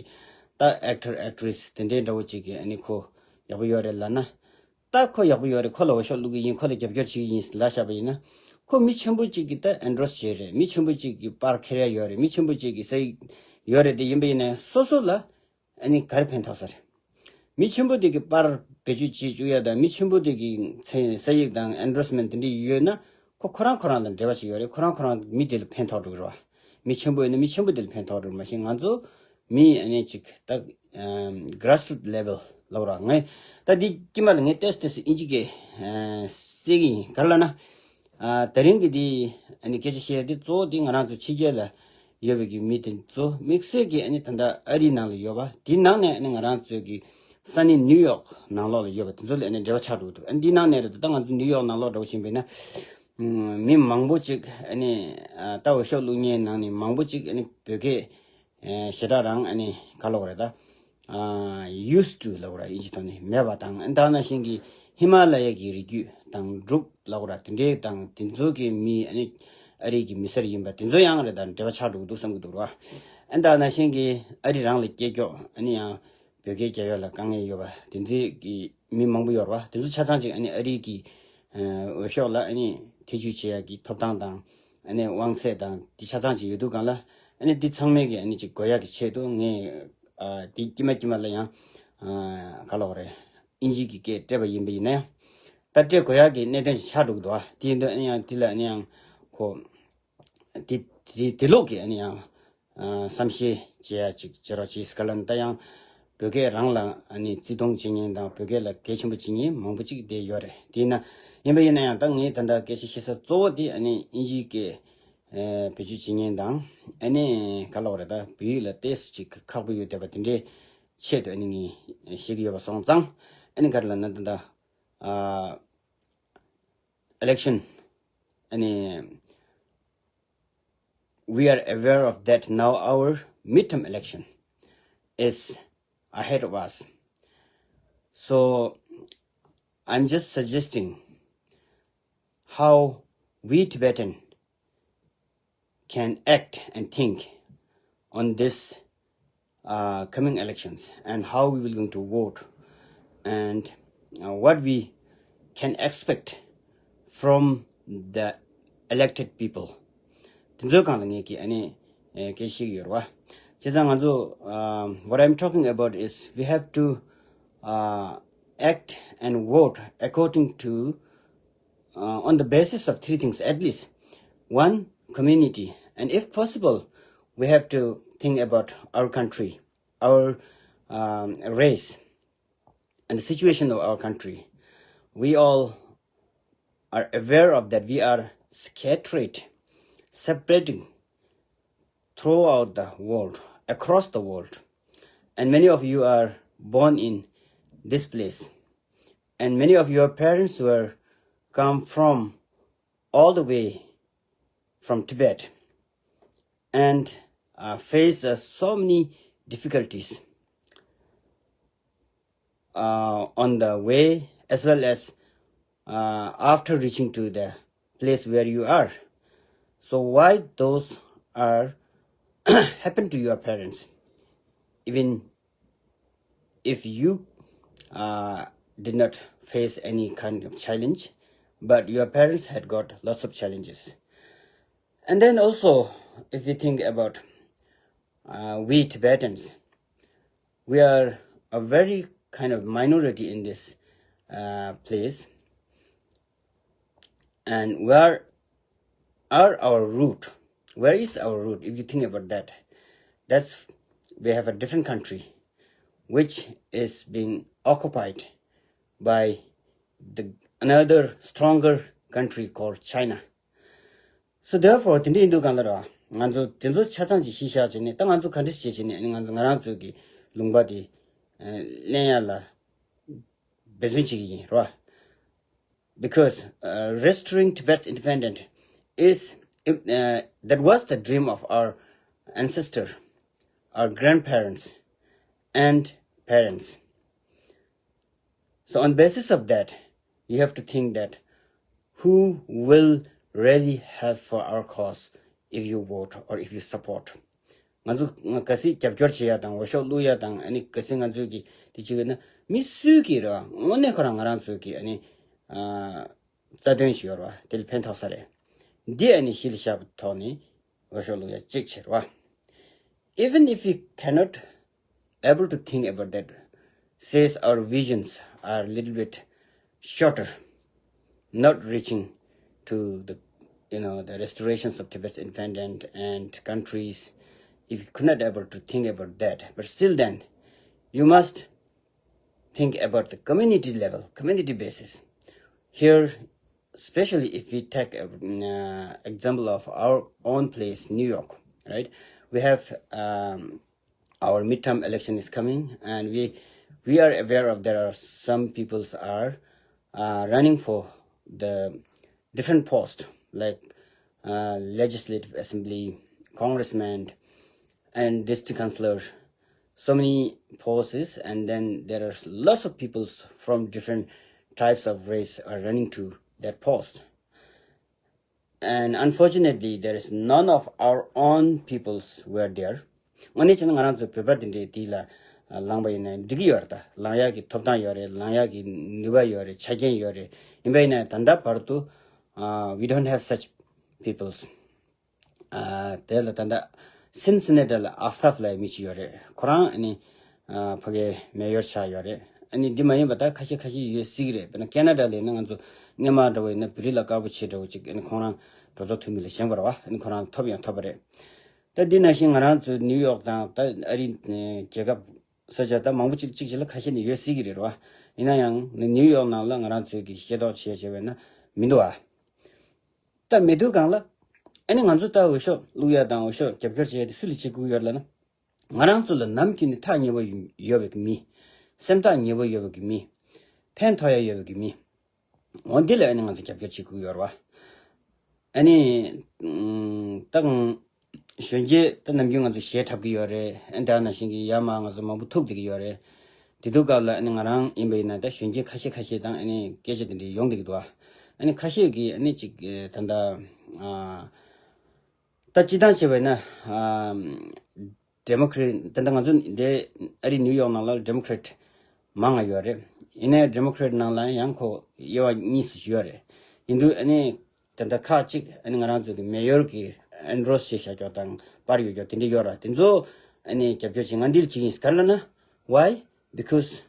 ད་ཨེག་ཊར་ཨེག་ཊི་རེ་སི་དེ་འདྲའི་འདྲ་བོ་ཅིག་གིས་ཨ་ནི་ཁོ་ཡག་པོ་ཡོད་རེད་ལབ་ན། ད་ཁོ་ཡག་པོ་ཡོད་རེད། ཁོ་ལ་འོས་ཤོག་བླུག་གི་ཡིན། ཁོ་ལ་རྒྱབ་སྐྱོར་བྱེད་ཀྱི་ཡིན་ལབ་བཞག་པ་ཡིན་ན། ཁོ་མི་ཆེན་པོ་གཅིག་གིས་ད་ཨེན་ཌོར་སི་བྱས་རེད། མི་ཆེན་པོ་གཅིག་གིས་པར་འཁྱེར་ཡ་ཡོད་རེད། མི་ཆེན་པོ་གཅིག་གིས་ས་ཡིག་ཡོད་རེད། དེ་ཡིན་པ་ཡིན་ན་སོ་སོ་ལ་ཨ་ནི་ག་རེ་ཕན་ཐོགས་ས་རེད། མི་ཆེན་པོ་དེ་གིས་པར་བེད་སྤྱོད་བྱེད་བཅུག་ཡ་དང་། མི་ཆེན་པོ་དེ་གི་ཚེ་ས་ཡིག་དང་ཨེན་ཌོར་སི་མེན་ཊི་དེ་འདྲ་ཡོད་ན། ཁོ་ཁོ་རང་ཁོ་རང་ལ་འབྲེལ་བ་ཅིག་ཡོད་རེད། ཁོ་རང་ཁོ་རང་མི་དེ་ལ་ཕན་ཐོགས་འགྲོ་གི་རེད་པ། མི་ཆེན་པོ་ཡིན་ན་མི་ཆེན་པོ་དེ་ལ་ཕན་ཐོགས་འགྲོ། མ་གཞི་ང་ཚོ་མི་ཨ་ནི་ཅིག་ད་གྷ་ར་སི་རུ་ཊི་ལེ་ཝལ་ལབ་ར། ངས་ད་འདི་དཀྱིལ་མ་ལ་ངས་ཏོག་ཙམ་ཏོག་ཙམ་དབྱིན་ཇི་སྐད་ཨ་གསལ་གི་ཡིན། ག་རེ་ལབ་ན། ཨ་དེ་རིང་གི་འདི་ཨ་ནི་སྐད་ཆ་བཤད་ཡ་འདི་གཙོ་བོ་འདི་ང་རང་ཚོ་ཕྱི་རྒྱལ་ལ་ཡོད་པའི་གི་མི་དེ་ཚོ་དམིགས་བསལ་གྱི་ཨ་ནི་ད་ལྟ་ཨ་རིའི་ནང་ལ་ཡོད་པ། དེའི་ནང་ནས་ཨ་ནི་ང་རང་ཚོའི་གི་ས་གནས་ནིའུ་ཡོག་ནང་ལོགས་ལ་ཡོད་པ་དེ་ཚོ་ལ་ཨ་ནི་འབྲེལ་བ་ཆགས་འགྲོ་གི་འདུག་ཨ་ནི་འདི་ནང་ནས་རེད། ད་ལྟ་ང་ཚོ་ནིའུ་ཡོག་ནང་ལོགས་འདྲ་བོ་ཕྱིན་པ་ཡིན་ན། ཨམ་མི་མང་པོ་ཅིག་ཨ་ནི་ཨ་ད་འོས་ཤོག་བླུག་མཁན་ནང་ནས་མང་པོ་ཅིག་ཨ་ནི་བོད་སྐད་ཨ་ཞེ་དྲག་རང་ཨ་ནི་ག་ལབ་དགོས་རེད། ད་ཨ་used to་ལབ་དགོས་རེད། དབྱིན་ཇི་ཐོག་ནས་མེད་པ་དང་། ཨ་ད་ནང་བཞིན་གྱི་ཧི་མ་ལ་ཡ་གི་རི་རྒྱུད་དང་འབྲུག་ལབ་དགོས་རེད། དེ་འདྲའི་དང་དེ་ཚོ་གི་མི་ཨ་ནི་ཨ་རི་གི་མི་སེར་ཡིན་པ་དེ་ཚོ་ཡང་རེད། ད་འབྲེལ་བ་ཆགས་འགྲོ་གི་འདུག་བསམ་གྱི་འདུག་ར། ཨ་ད་ནང་བཞིན་གྱི་ཨ་རི་རང་ལ་སྐྱེས་ཀྱོག་ཨ་ནི་ཡང་བོད་སྐད་རྒྱག་ཡ་ལ་དཀའ་ངལ་ཡོད་པ་དེ་འདྲའི་གི་མི་མང་པོ་ཡོད་རེད་པ། དེ་ཚོ་ཆ་ཚང་ཅིག་ཨ་ནི་ཨ་རི་གི་ཨ་འོས་ཤོག་ལ་ཨ་ནི་ཐེ་བྱུས་བྱེད་ཡ་གི་ཐོབ་ཐང་དང་། ཨ་ནི་དབང་ཚད་དང་དེ་ཆ་ཚང་ཅིག་ཡོད་དུས་སྒང་ལ། ཨ་ནི་དེ་ཚང་མས་གི་ཨ་ནི་ཅིག་དགོས་ཡ་གི་ཆེད་དུ་ངས་ཨ་དེ་དཀྱིལ་མ་དཀྱིལ་མ་ལ་ཡང་ཨ་ག་ལབ་དགོས་རེད། དབྱིན་ཇི་གི་སྐད་སྤྲད་པ་ཡིན་པ་ཡིན་ན་ཡང་། ད་སྤྲད་དགོས་ཡ་གི་གནད་དོན་ཞིག་ཆགས་འགྲོ་གི་འདུག་ཨ། དེ་ཡིན་དུས་ཨ་ནི་ཡང་དེ་ལ་ཨ་ནི་ཡང་ཁོ་དེ་དེ་དེ་ལོག་གི་ཨ་ནི་ཡང་ཨ་བསམ་ཤེས་བྱེད་ཡ་ཅིག་བྱེད་རོགས་བྱེད་ཟེར། ག་ལབ་ན་ད་ཡང་བོད་སྐད་རང་ལ་ཨ་ནི་བརྩི་མཐོང་བྱེད་མཁན་དང་བོད་སྐད་ལ་གལ་ཆེན་པོ་བྱེད་མཁན་མང་པོ་ཅིག་བསྡད་ཡོད་རེད། དེས་ན་ཡིན་པ་ཡིན་ན་ཡང་ད་ངས་ད་ལྟ་སྐད་ཆ་བཤད་ས་གཙོ་བོ་དེ་ཨ་ནི་དབྱིན་ཇིའི་སྐད་ཨ་བེད་སྤྱོད་བྱེད་མཁན་དང་། ཨ་ནི་ག་ལབ་དགོས་རེད། ད་བོད་ཡིག་ལ་ཏོག་ཙམ་ཅིག་ཁག་པོ་ཡོད་བསྡད་པ་དེ་འདྲའི་ཆེད་དུ་ཨ་ནི་ངས་བཤད་ཀྱི་ཡོད་པ་སོང་ཙང་། ཨ་ནི་ག་རེ་ལབ་ན་ད་ལྟ་ཨ་election ཨ་ནི we are aware of that now our midterm election is ahead of us. So I'm just suggesting how we Tibetan can act and think on this uh, coming elections and how we will going to vote and uh, what we can expect from the elected people. དེ་ཚོའི་སྒང་ལ་ངས་ཀྱི་ཨ་ནི་ཨེ་སྐད་ཆ་ཞིག་ཡོད་རེད་པ། བྱས་ཙང་ང་ཚོ་um, what I'm talking about is we have to uh, act and vote according to uh, on the basis of three things at least. One, community. And if possible, we have to think about our country, our um, race, and the situation of our country. We all are aware of that. We are scattered, separating throughout the world, across the world. And many of you are born in this place. And many of your parents were come from all the way from Tibet and uh, face uh, so many difficulties uh, on the way as well as uh, after reaching to the place where you are. So why those are happen to your parents, even if you uh, did not face any kind of challenge, but your parents had got lots of challenges. And then also, if you think about uh, we Tibetans, we are a very kind of minority in this uh, place. And where are our root? Where is our root? If you think about that, that's we have a different country which is being occupied by the another stronger country called China. So therefore དེ་འདྲ་ཡིན་དུས་གང་ལ་ར་ང་ཚོ་དེ་ཚོ་ཆ་ཚང་ཅིག་གཞི་བཞག་བྱས་ནས། ད་ང་ཚོ་ག་འདྲ་བྱས་བྱས་ནས་ང་ཚོ་ང་རང་ཚོའི་གི་ལུང་པ་དེ་ལེན་ཡ་ལ་འབད་བརྩོན་བྱེད་ཀྱི་ཡིན་ར། Because uh, restoring Tibet's independence is If, uh, that was the dream of our ancestor, our grandparents, and parents. So on basis of that, you have to think that who will really help for our cause if you vote or if you support. ང་ཚོ་ག་སྲིད་རྒྱབ་སྐྱོར་བྱེད་ཡ་དང་འོས་ཤོག་བླུག་ཡ་དང་ཨ་ནི་ག་སྲིད་ང་ཚོས་ཀྱི་དེ་བྱེད་ཀྱི་ན་མི་སུས་ཀྱི་རེད་བ། དངོས་གནས་ཁོ་རང་ང་རང་ཚོས་ཀྱི་ཨ་ནི་རྩ་དོན་ཞིག་ཡོད་རེད་བ། དེ་ལ་ཕན་ཐོགས་ས་རེད། འདི་ཨ་ནི་གཞི་ལ་བཞག་པའི་ཐོག་ནས་འོས་ཤོག་བླུག་ཡ་གཅིག་བྱེད་རེད་བ། Even if we cannot able to think about that, says our visions are a little bit shorter, not reaching to the, you know, the restorations of Tibet's independence and countries. If you could not able to think about that, but still then, you must think about the community level, community basis. Here, especially if we take an uh, example of our own place, New York, right? We have um, our midterm election is coming, and we we are aware of there are some peoples are uh, running for the different post like uh, legislative assembly, congressman, and district councillor, so many posts, and then there are lots of peoples from different types of race are running to that post. And unfortunately, there is none of our own peoples were there. དངོས་གནས་བྱས་ན་ང་རང་ཚོ་བོད་པ་དེ་འདྲའི་དེ་ལ་ལངས་པ་ཡིན་ན་འགྲིག་གི་ཡོད་རེད། ད་ལངས་ཡག་གི་ཐོབ་ཐང་ཡོད་རེད། ལངས་ཡག་གི་ནུས་པ་ཡོད་རེད། ཆ་རྐྱེན་ཡོད་རེད། ཡིན་པ་ཡིན་ན་ད་ལྟ་བར་དུ uh, we don't have such peoples. དེ་ལ་ད་ལྟ་སིན་སི་ནེ་ཊར་ལ་ཨབ་ཐབ་ལབ་མི་ཅིག་ཡོད་རེད། ཁོ་རང་ཨ་ནི་ཕ་གའི་མེ་ཡོར་ཆགས་ཡོད་རེད། ཨ་ནི་འདི་མ་ཡིན་པ་ད་ཁ་ཤས་ཁ་ཤས་ཡོད་སྲིད་ཀྱི་རེད། དཔེར་ན་ཁེ་ན་ཌ་ལ་ཡིན་ན་ང་ཚོ་སྔོན་མ་འདྲ་བོ་ཡིན་ན་བོད་རིགས་ལ་དཀར་པོ་ཆེ་འདྲ་བོ་ཅིག་ཨ་ནི་ཁོང་རང་གྲོས་ཚོགས་འཐུས་མི་ལ་བཞེངས་པ་རེད་བ། ཨ་ནི་ཁོ་རང་ཐོབ་ཡང་ཐོབ་པ་རེད། ད་འདི་ནང་བཞིན་ང་རང་ཚོ་ནིའུ་ཡོག་དང་ད་ཨ་རི་རྒྱལ་ཁབ་ས་ཆ་ད་མང་པོ་ཅིག་ཅིག་ཅིག་ལ་ཁ་ཤས་ནས་ཡོད་སྲིད་ཀྱི་རེད་བ། ཡིན་ན་ཡང་ནིའུ་ཡོག་ནང་ལ་ང་རང་ཚོས་ཀྱི་ཤེས་རྟོགས་བྱས་བྱས་པས་ན་མི་འདུག་ཨ། ད་མི་འདུག་གང་ལ། ཨ་ནི་ང་ཚོ་ད་འོས་ཤོག་བླུག་ཡ་དང་འོས་ཤོག་རྒྱབ་སྐྱོར་བྱེད་ཡ་དེ་སུ་ལ་བྱེད་དགོས་ཡོད་ལབ་ན། ང་རང་ཚོ་ལ་ནམ་རྒྱུན་ནས་ཐག་ཉེ་བོ་ཡོད་པའི་མི། སེམས་ཐག་ཉེ་བོ་ཡོད་པའི་མི། ཕན་ཐོགས་ཡ་ཡོད་པའི་མི། འོ་འདི་ལ་ཨ་ནི་ང་ཚོ་རྒྱབ་སྐྱོར་བྱེད་དགོས་ཡོད་རེད་བ། ཨ་ནི། ད་གང་། གཞོན་སྐྱེས་ད་ནམ་རྒྱུན་ང་ཚོ་གཞས་འཁྲབ་ཀྱི་ཡོད་རེད། ཨ་ནི་དེ་ནང་བཞིན་གྱི་ཡར་མར་ང་ཚོ་མང་པོ་ཐུག་བསྡད་ཀྱི་ཡོད་རེད། དེ་དུས་སྐབས་ལ་ཨ་ནི་ང་རང་ཡིན་པ་ཡིན་ན་ད་གཞོན་སྐྱེས་ཁ་ཤས་ཁ་ཤས་དང་ཨ་ནི་སྐད་ཆ་དེ་འདྲ་ཡོང་བསྡད་ཀྱི་འདུག་ཨ་ནི་ཁ་ཤས་ཀྱིས་ཨ་ནི་ཅིག་ད་ལྟ་ད་སྤྱི་བཏང་བྱས་པ་ཡིན་ན་ཌེ་མོ་ཀ་རེ་ཊི་ད་ལྟ་ང་ཚོ་འདི་ཨ་རི་ནིའུ་ཡོག་ནང་ལ་ཌེ་མོ་ཀ་རེ་ཊི་མང་ང་ཡོད་རེད། ཡིན་ནའི་ཌེ་མོ་ཀ་རེ་ཊི་ནང་ལ་ཡང་ཁོ་དབྱེ་བ་གཉིས་སུ་ཡོད་རེད། ཡིན་དུས་ཨ་ནི། ད་ལྟ་ཁག་ཅིག་ཨ་ནི་ང་རང་ཚོ་གི་མེ་ཡོར་གྱི་ཨེན་ཌོར་སི་བྱེད་བཞག་ཀྱོག་དང་པར་ཡོད་ཀྱོག་དེ་འདྲ་ཡོད་ར། དེ་ཚོ་ཨ་ནི་རྒྱབ་སྐྱོར་བྱེད་ང་འདིར་བྱེད་ཀྱི་ཡིན་ག་ལ་ན། Why? Because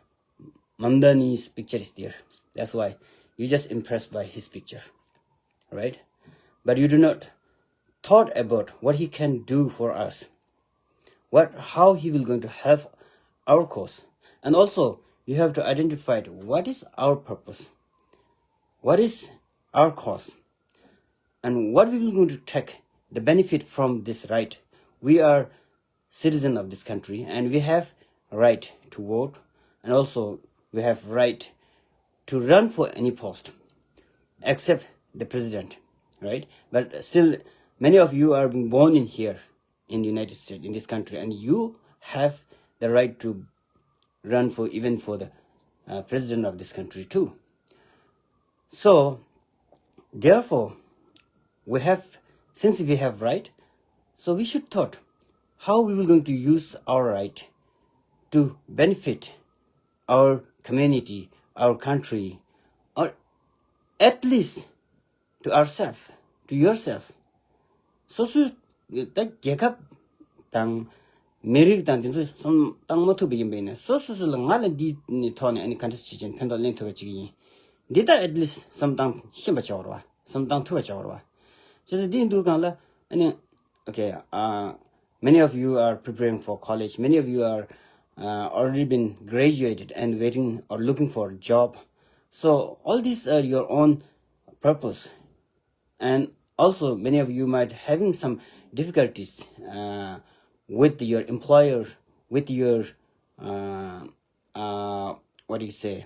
Mamdani's picture is there. That's why you just impressed by his picture, right? But you do not thought about what he can do for us. What, how he will going to help our cause. And also, you have to identify what is our purpose, what is our cause, and what we will going to take the benefit from this right. We are citizen of this country and we have right to vote, and also we have right to run for any post except the president, right? But still, many of you are being born in here in the United States, in this country, and you have the right to run for even for the uh, president of this country too. So, therefore, we have, since we have right, so we should thought how we will going to use our right to benefit our community, our country, or at least to ourselves, to yourself. སོ་སོའི་ད་རྒྱལ་ཁབ་དང་མི་རིགས་དང་དེ་ཚོ་བསམ་བཏང་མ་ཐུབ་པ་ཡིན་པ་ཡིན་ན་སོ་སོ་སོ་ལ་ང་ལ་འདི་ནི་ཐོག་ནས་ཨ་ནི་ག་འདྲ་བྱེད་ཅིང་ཕན་ཐོགས་ལེན་ཐུབ་པ་ཅིག་ཡིན། འདི་ད་at least་བསམ་བཏང་ཤེས་པ་བྱ་བར་བ་བསམ་བཏང་ཐུབ་པ་བྱ་བར་བ། བྱས་ཙང་འདི་ཡིན་དུས་གང་ལ་ཨ་ནི། Okay, uh, many of you are preparing for college. Many of you are uh, already been graduated and waiting or looking for a job. So all these are your own purpose. And also, many of you might having some difficulties uh, with your employer, with your uh, uh, what do you say,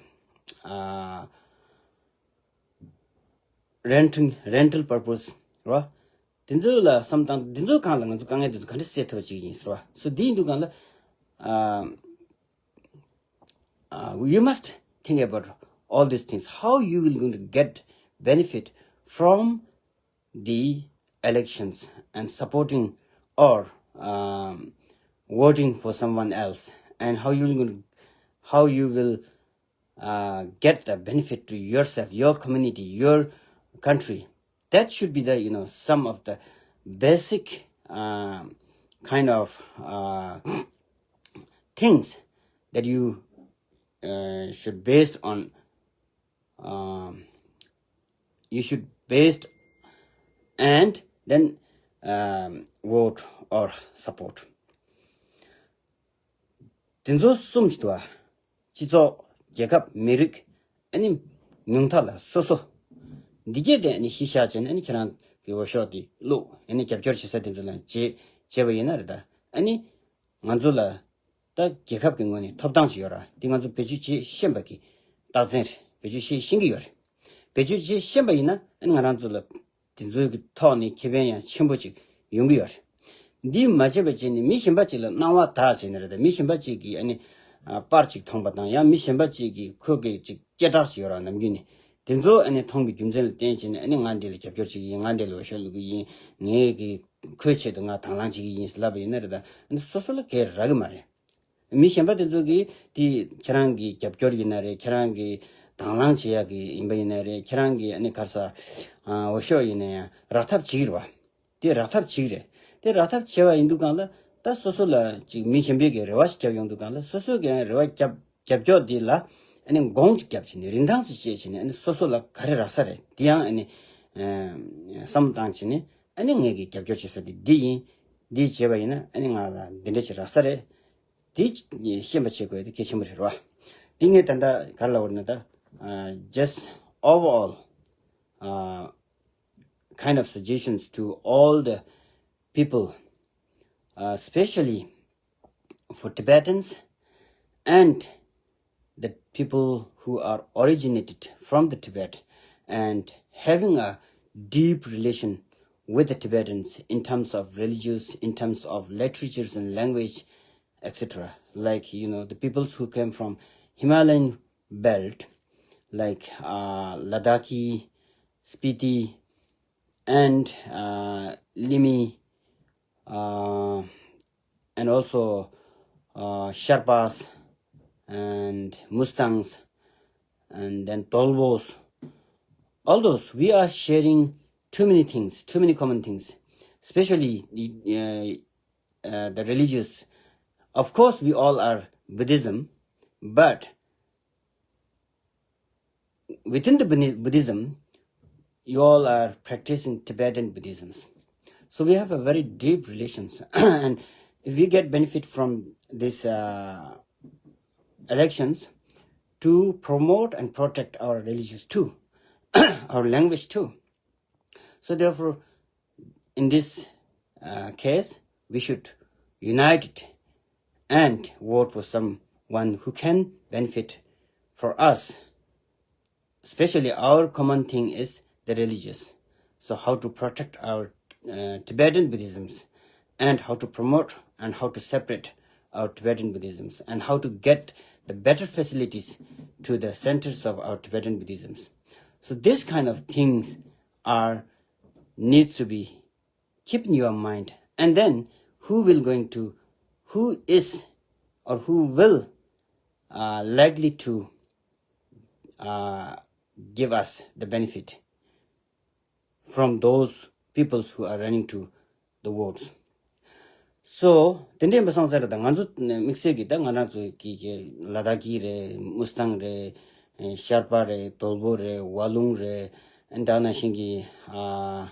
uh, renting rental purpose, right? དེ་ཚོ་ལ་བསམ་བཏང་། དེ་ཚོ་གང་ལ་ང་ཚོ་དཀའ་ངལ་དེ་ཚོ་ག་འདྲ་སེལ་ཐུབ་པ་ཅིག་ཡིན་ཟེར་བ། སོ་དེ་ཡིན་དུས་གང་ལ། Uh, uh, you must think about all these things. How you will going to get benefit from the elections and supporting or um, voting for someone else, and how you going to, how you will uh, get the benefit to yourself, your community, your country. That should be the, you know, some of the basic um, kind of uh, things that you uh, should based on um, you should based and then um, vote or support. དེ་ཚོ་གསུམ་ཞིག་འདུག་བ། སྤྱི་ཚོགས། རྒྱལ་ཁབ། མི་རིགས། ཨ་ནི་ཉུང་མཐའ་ལ་སོ་སོ། འདི་གས་དེ་ཨ་ནི་གཞི་བཞག་བྱས་ནས་ཨ་ནི་ཁྱེད་རང་གི་འོས་ཤོག་དེ་བླུགས། ཨ་ནི་རྒྱབ་སྐྱོར་བྱེད་ས་དེ་ཚོ་ལ་བྱེད་བྱས་པ་ཡིན་ན་རེད་ད། ཨ་ནི་ང་ཚོ་ལ་ད་རྒྱལ་ཁབ་ཀྱི་ངོས་ནས་ཐོབ་ཐང་ཞིག་ཡོད་ར། འདི་ང་ཚོ་བེད་སྤྱོད་བྱེད་ཤེས་པ་གི་རྟགས་མཚན་རེད། བེད་སྤྱོད་བྱེད་ཤེས་ཀྱི་ཡོད་རེད། བེད་སྤྱོད་བྱེད་ཤེས་པ་ཡིན་ན་ཨ་ནི་ང་རང་ཚོ་ལ་དེ་ཚོའི་གི་ཐོག་ནས་ཁེ་ཕན་ཡང་ཆེན་པོ་ཅིག་ཡོང་གི་ཡོད་རེད། འདི་མ་བྱས་པ་བྱས་ནས་མི་གཞན་པ་ཅིག་ལ་སྣང་བ་དག་བྱས་ནས་རེད་ད། མི་གཞན་པ་ཅིག་གིས་ཨ་ནི་ཨ་པར་ཅིག་མཐོང་པ་དང་། ཡང་མི་གཞན་པ་ཅིག་གིས་ཁོ་གི་ཅིག་སྐད་གྲགས་ཤིག་ཡོད་ར། ནམ་རྒྱུན་ནས་དེ་ཚོ་ཨ་ནི་མཐོང་བའི་རྒྱུ་མཚན་ལ་བརྟེན་བྱས་ནས་ཨ་ནི་ང་འདི་ལ་རྒྱབ་སྐྱོར་བྱེད་ཀྱི་ཡིན། ང་འདི་ལ་འོས་ཤོག་བླུག་གི་ཡིན། ངས་གི་ཁོའི་ཆེད་དུ་ང་དང་བླངས་བྱེད་ཀྱི་ཡིན་ཟེར་ལབ་པ་ཡིན་ན་རེད་ད། ཨ་ནི་སོ་སོ་ལ་གལ་རག་གི་མ་རེད། མི་གཞན་པ་དེ་ཚོ་གིས་དེ་ཁྱེད་རང་གི་རྒྱབ་སྐྱོར་ཡིན་ན་རེད། ཁྱེད་རང་གི་དང་བླངས་བྱེད་ཡག་གི་ཡིན་པ་ཡིན་ན་རེད། ཁྱེད་རང་གི་ཨ་ནི་ག་རེ་ཟེར། ཨ་འོས་ཤོག་ཡིན་ན་ཡང་རག་ཐབས་བྱེད་ཀྱི་རེད་བ། དེ་རག་ཐབས་བྱེད་ཀྱི་རེད། དེ་རག་ཐབས་བྱས་པ་ཡིན་དུས་གང་ལ་ད་སོ་སོ་ལ་ཅིག་མི་གཞན་པའི་གི་རེ་བ་ཞིག་བརྒྱབ་ཡོང་དུས་གང་ལ་སོ་སོ་གི་རེ་བ་རྒྱབ་རྒྱབ་སྐྱོར་དེ་ལ་ཨ་ནི་དགོངས་ཅིག་བརྒྱབ་བྱས་ནས། ཨ་ནི་སོ་སོ་ལ་ག་རེ་རག་ས་རེད། དེ་ཡང་ཨ་ནི་ཨ་བསམ་བཏང་བྱས་ནས། ཨ་ནི་ངས་གི་རྒྱབ་སྐྱོར་བྱེད་ས་དེ་འདི་ཡིན། འདི་བྱས་པ་ཡིན་ན་ཨ་ནི་ང་ལ་འདི་འདྲ་ཞིག་རག་ས་རེད། དེ་ཤེས་པ་བྱེད་དགོས་དེ་གལ་ཆེན་པོ་རེད་བ། དེ་ངས་ད་ལྟ་ག་རེ་ལབ་པ་རེད་ན་ད། Uh, just overall uh, kind of suggestions to all the people, uh, especially for Tibetans and the people who are originated from the Tibet and having a deep relation with the Tibetans in terms of religious, in terms of literatures and language, et cetera. Like, you know, the peoples who came from Himalayan belt, like uh, Ladakhi, Spiti, and uh, Limi, uh, and also uh, Sherpas and Mustangs, and then Tolbos. All those, we are sharing too many things, too many common things, especially uh, uh, the religious. Of course, we all are Buddhism, but within the Buni- Buddhism, you all are practicing Tibetan Buddhism. So we have a very deep relations. And if we get benefit from these uh, elections to promote and protect our religions too, our language too. So therefore, in this uh, case, we should unite it and vote for someone who can benefit for us. Especially our common thing is the religious. So how to protect our uh, Tibetan Buddhisms and how to promote and how to separate our Tibetan Buddhisms and how to get the better facilities to the centers of our Tibetan Buddhisms. So these kind of things are needs to be keep in your mind. And then who will going to, who is or who will uh, likely to uh, give us the benefit from those peoples who are running to the votes. So དེ་འདྲ་ཡིན་པ་སོང་ཙང་ད་ང་ཚོ་དམིགས་བསལ་གྱི་ད་ང་རང་ཚོ་གི་གི་ལ་དྭགས་ཀྱི་རེད། མུ་སི་ཐང་རེད། ཤར་པ་རེད། དོལ་པོ་རེད། ཝ་ལུང་རེད། ཨ་ནི་ད་ནང་བཞིན་གྱི་ཨ་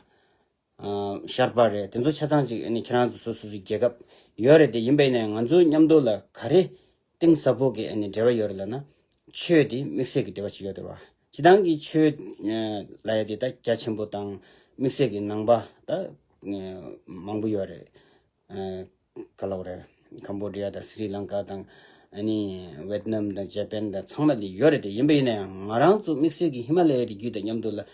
ཨ་ཤར་པ་རེད། དེ་ཚོ་ཆ་ཚང་ཅིག་ཨ་ནི་ཁྱེད་རང་ཚོ་སོ་སོ་སོའི་རྒྱལ་ཁབ་ཡོད་རེད། དེ་ཡིན་པ་ཡིན་ན་ང་ཚོ་མཉམ་དུ་ལ་ག་རེ་གཏིང་ཟབ་པོ་གི་ཨ་ནི་འབྲེལ་བ་ཡོད་རེད་ལབ་ན། ཆོས་དེ་དམིགས་བསལ་གྱི་འབྲེལ་བ་ཞིག་ཡོད་རེད་བ། སྤྱིར་བཏང་གི་ཆོས་ལབ་ཡ་དེ་ད་རྒྱ་ཆེན་པོ་དང་དམིགས་བསལ་གྱི་ནང་པ་ད་མང་པོ་ཡོད་རེད། ག་ལབ་རེད། ཀམ་བོ་ཌི་ཡ་དང་སི་རི་ལང་ཀ་དང་ཨ་ནི་ཝེད་ནམ་དང་ཇ་པན་དང་ཚང་མ་ལ་ཡོད་རེད། དེ་ཡིན་པ་ཡིན་ན་ཡང་ང་རང་ཚོ་དམིགས་བསལ་གྱི་ཧི་མ་ལ་ཡའི་རི་རྒྱུད་དང་མཉམ་དུ་ལ་བོད་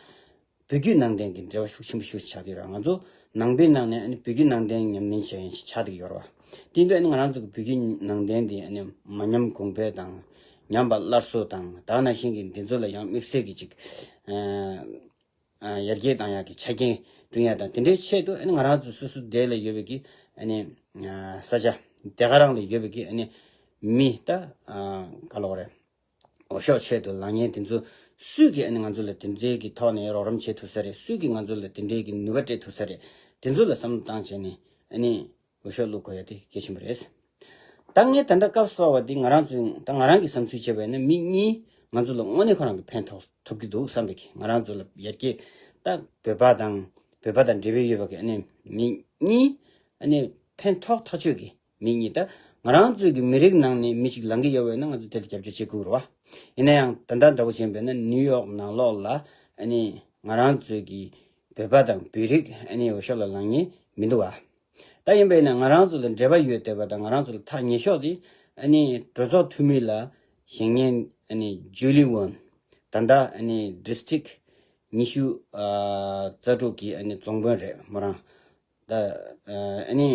བརྒྱུད་ནང་བསྟན་གྱི་འབྲེལ་བ་ཤུགས་ཆེན་པོ་ཤུགས་ཆགས་དེ་ར། ང་ཚོ་ ནང་པའི་ནང་ནས་ཨ་ནི་བོད་བརྒྱུད་ནང་བསྟན་ཉམས་ལེན་བྱེད་མཁན་ཞིག་ཆགས་བསྡད་ཀྱི་ཡོད་རེད་བ། དེ་འདྲ་ཨ་ནི་ང་རང་ཚོ་གི་བོད་བརྒྱུད་ནང་བསྟན་འདི་ཨ་ནི་མ་ཉམས་གོང་འཕེལ་དང་ཉམས་པ་སླར་གསོ་དང་ད་ག་ནང་བཞིན་གྱི་འདི་ཚོ་ལ་ཡང་དམིགས་བསལ་གྱི་ཅིག་ཨ་ཡར་རྒྱས་བཏང་ཡག་གི་ཆ་རྐྱེན་བསྐྲུན་ཡག་དང་དེ་འདྲའི་ཆེད་དུ་ཨ་ནི་ང་རང་ཚོ་སོ་སོ་སྡེ་ལ་ཡོད་པའི་གི་ཨ་ནི་ས་ཆ་དེ་ག་རང་ལ་ཡོད་པའི་གི་ཨ་ནི་མི་ད་ག་ལབ་དགོས་རེད། འོས་ཤོག་ཆེད་དུ་ལངས་མཁན་དེ་ཚོ་སུས་ཀྱིས་ཨ་ནི་ང་ཚོ་ལ་དེ་འདྲའི་གི་ཐོག་ནས་རོགས་རམ་བྱེད་ཐུབ་ས་རེད། སུས་ཀྱིས་ང་ཚོ་ལ་དེ་འདྲའི་གི་ནུས་པ་སྤྲད་ཐུབ་ས་རེད། དེ་ཚོ་ལ་བསམ་བློ་བཏང་བྱས་ནས་ཨ་ནི་འོས་ཤོག་བླུག་དགོས་ཡ་དེ་གལ་ཆེན་པོ་རེད། ད་ངས་ད་ལྟ་སྐབས་སུ་བབས་པ་འདི་ང་རང་ཚོའི་ད་ང་རང་གི་བསམ་ཚུལ་བྱས་པ་ཡིན་ན་མི་གཉིས་ང་ཚོ་ལ་དངོས་གནས་ཁོ་རང་གི་ཕན་ཐོགས་ཐུབ་ཀྱི་འདུག་བསམ་པའི་གི་ང་རང་ཚོ་ལ་ཡར་རྒྱས་ད་བོད་པ་དང་བོད་པ་དང་འབྲེལ་བའི་ཡོད་པ་གི་ཨ་ནི་མི་གཉིས་ཨ་ནི་ཕན་ཐོགས་ཐག་ཆོད་ཀྱི་མི་གཉིས་ད་ང་རང་ཚོའི་གི་མི་རིགས་ནང་ནས་མི་ཞིག་ལངས་ཀྱི་ཡོད་པ་ཡིན་ན་ང་ཚོ་དེ་ལ་རྒྱབ་སྐྱོར་བྱེད་དགོས་རེད་བ། ཡིན་ན་ཡང་ད་ལྟ་འདྲ་བོ་བྱས་པ་ཡིན་ན་ནིའུ་ཡོག་ནང་ལོགས་ལ་ཨ་ནི་ང་རང་ཚོའི་གི་བོད་པ་དང་བོད་རིགས་ཨ་ནི་འོས་ཤོག་ལ་ལངས་མཁན་མི་འདུག་བ། ད་ཡིན་པས་ན་ང་རང་ཚོ་ལ་འབྲེལ་བ་ཡོད་བསྡད་པ་དང་ང་རང་ཚོ་ལ་ཐག་ཉེ་ཤོས་དེ་ཨ་ནི་གྲོས་ཚོགས་འཐུས་མི་ལ་བཞེངས་མཁན་ཨ་ནི་ཇུ་ལི་ཝོན། ད་ལྟ་ཨ་ནི་ཌི་སི་ཊིག་ཉི་ཤུ་རྩ་དྲུག་གི་ཨ་ནི་རྫོང་དཔོན་རེད་མོ་རང་། ད་ཨ་ནི་